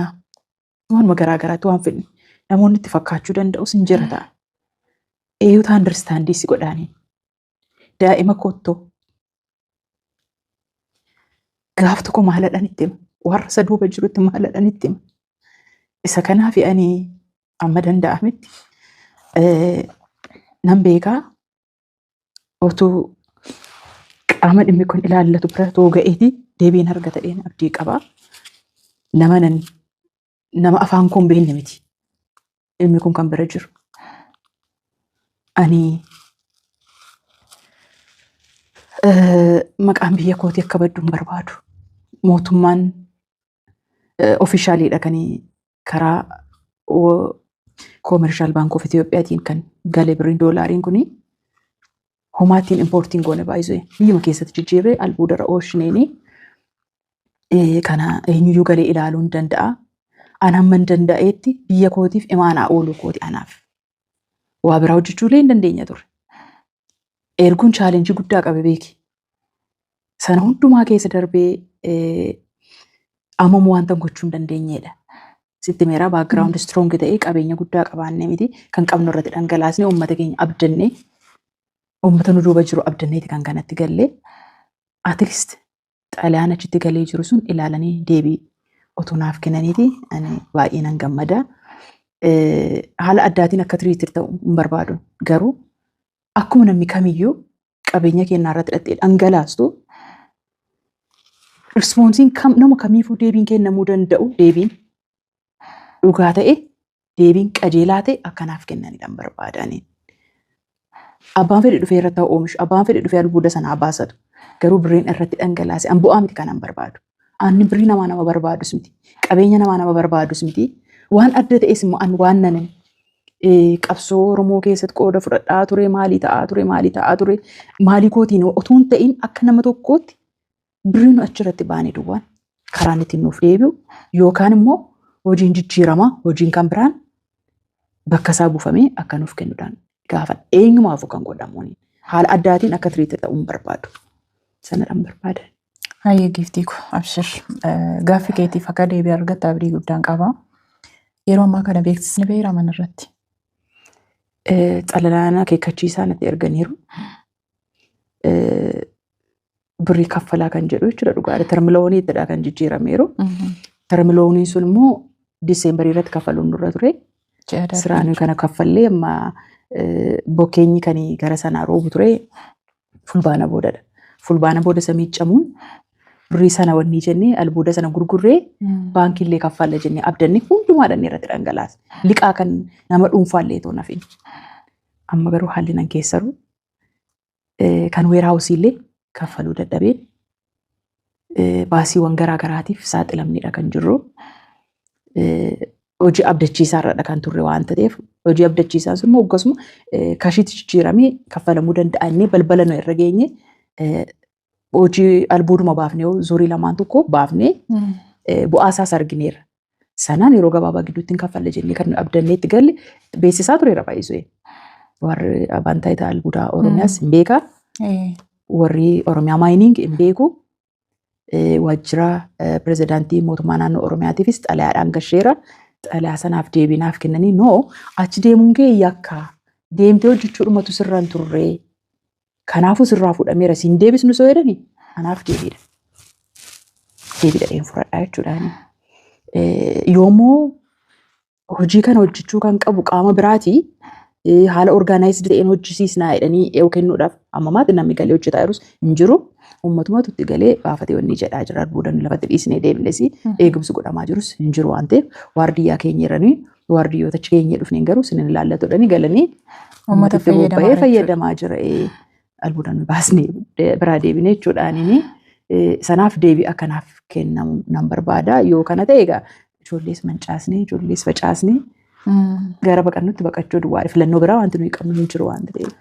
waanuma garaa garaatti waan fedhe namoonni itti fakkaachuu danda'us hin jira ta'a. Eeyyuuta understand si godhaanii. Daa'ima koottoo gaaf tokko maaladhaan itti hima. Warra isa duuba jirutti maaladhaan itti hima. Isa kanaaf ani amma danda'ametti nan beekaa, otuu qaama dhimmi kun ilaallatu bira too ga'eeti deebiin argata dheen abdii qabaa. Nama nan nama afaan koon beekne miti. Dhimmi kun kan bira jiru. Ani maqaan biyya kootii akka baddu hin barbaadu. Mootummaan officialiidha kan karaa Commercial Bank of Itoophiyaatiin kan gale birriin doolaariin kuni homaattiin importiin goone, baay'isee biyyuma keessatti jijjiirree albuudarra ooshineeni kana eenyuyyuu galee ilaaluu hin danda'a. An hamma hin danda'eetti biyya kootiif imaanaa ooluu kooti anaaf. Waa biraa hojjechuu illee hin dandeenya ture. Erguun challenge guddaa qabe beeki. Sana hundumaa keessa darbee ammoo wanta gochuu hin dandeenyedha. Sitti meeraa background strong ta'ee qabeenya guddaa qabaannee miti, kan qabnu irratti dhangalaasnee, uummata keenya abdannee, uummata nu duuba jiru abdanneeti kan kanatti gallee. At least xalayaan achitti galee jiru sun ilaalanii deebii otoo naaf kennaniiti ani baay'ee nan gammada. Haala addaatiin akka treat ta'u hin barbaadu. Garuu akkuma namni kamiyyuu qabeenya keenyaa irratti hidhattee dhangalaastu, responseiin nama kamiifuu deebiin kennamuu danda'u, deebiin dhugaa ta'e, deebiin qajeelaa ta'e akkanaaf kennanidha barbaadani. Abbaan fedhe dhufee irratti haa oomishu, abbaan fedhe dhufee albuuda sanaa baasatu. Garuu birriin irratti dhangalaase an bu'aa miti kanan barbaadu. Anni birrii namaa nama barbaadus miti. Qabeenya namaa nama barbaadus miti. Waan adda ta'es immoo an waan nanin qabsoo Oromoo keessatti qooda fudhadhaa ture, maalii ta'aa ture, maalii ta'aa ture, maalii kootiin otoo hin ta'in, akka nama tokkootti birrii nu achirratti baane duwwaan karaan ittiin nuuf deebi'u yookaan immoo hojiin jijjiiramaa, hojiin kan biraan bakka isaa buufamee akka nuuf kennuudhaan gaafa eenyumaafuu kan godhamuun haala addaatiin akka treat ta'uu hin barbaadu. Sanadhaan barbaada. Hayyee giiftii ko, abshir, gaaffii keetiif akka deebii argatta abdii guddaan qaba. Yeroo ammaa kana beeksisni beera mana irratti. Xalayaan akeekkachiisaa natti erganiiru. Birrii kaffalaa kan jedhu jechuudha dhugaadha. Term loaniittidha kan jijjiirameeru. Term loaniin sun immoo December irratti kaffaluun dura ture. Siraan kana kaffallee amma bokkeenyi kan gara sanaa roobu ture Fulbaana boodadha. Fulbaana booda isa miiccamuun birrii sana wanni jennee albuuda sana gurgurree baankiillee kaffalla jennee abdanne hundumaadhaan irratti dhangalaase. Liqaa kan nama dhuunfaallee ta'u nafin. Amma garuu haalli nan keessaru kan warehouseiillee kaffaluu dadhabee baasiiwwan garaa garaatiif saaxilamnidha kan jirru. Hojii abdachiisaarradha kan turre waan ta'eef, hojii abdachiisaan sun immoo akkasuma cashiitti jijjiiramee kaffalamuu danda'a innee balbala nu irra geenye, hojii albuuduma baafnee zuurii lamaan tokko baafnee bu'aa isaas argineerra. Sanaan yeroo gabaabaa gidduutti hin kaffalle jennee kan abdannee itti galle beeksisaa tureera baay'isuu. Warri abbaan taayitaa albuudaa Oromiyaas hin beekaa. Warri Oromiyaa Mining hin beeku. Waajjira pirezidaantii mootummaa naannoo Oromiyaatiifis xalayaadhaan gasheera. Xalayaa sanaaf deebiinaaf kennanii, noo achi deemuun kee yakka, deemtee hojjechuudhumatu sirra hin turre. Kanaafuu sirraa fuudhameera, siin deebisnu soo jedhani anaaf deebiidha. Deebiidha dheen fudhadhaa jechuudhaan. Yoommoo hojii kana hojjechuu kan qabu qaama biraati. Haala organized ta'een hojjisiisnaa jedhanii yoo kennuudhaaf ammamaatti namni galee hojjetaa jirus hin jiru. Uummatumatu itti galee baafatee wanni jedhaa jira. Albuudan lafatti dhiisnee deemnes eegumsi godhamaa jirus hin jiru waan ta'eef, waardiyyaa keenya jiranii waardiyyoota achi keenya dhufneen garuu sinin ilaallatuudhani galanii uummata itti bobba'ee fayyadamaa fayyadamaa jira. Albuudan baasnee biraa deebinee jechuudhaanini sanaaf deebii akkanaaf kennamu nan barbaada. Yoo kana ta'e egaa ijoollees mancaasnee ijoollees facaasnee gara baqannutti baqachuu duwwaadha. Filannoo biraa wanti nuyi qabnu hin jiru waan ta'eef.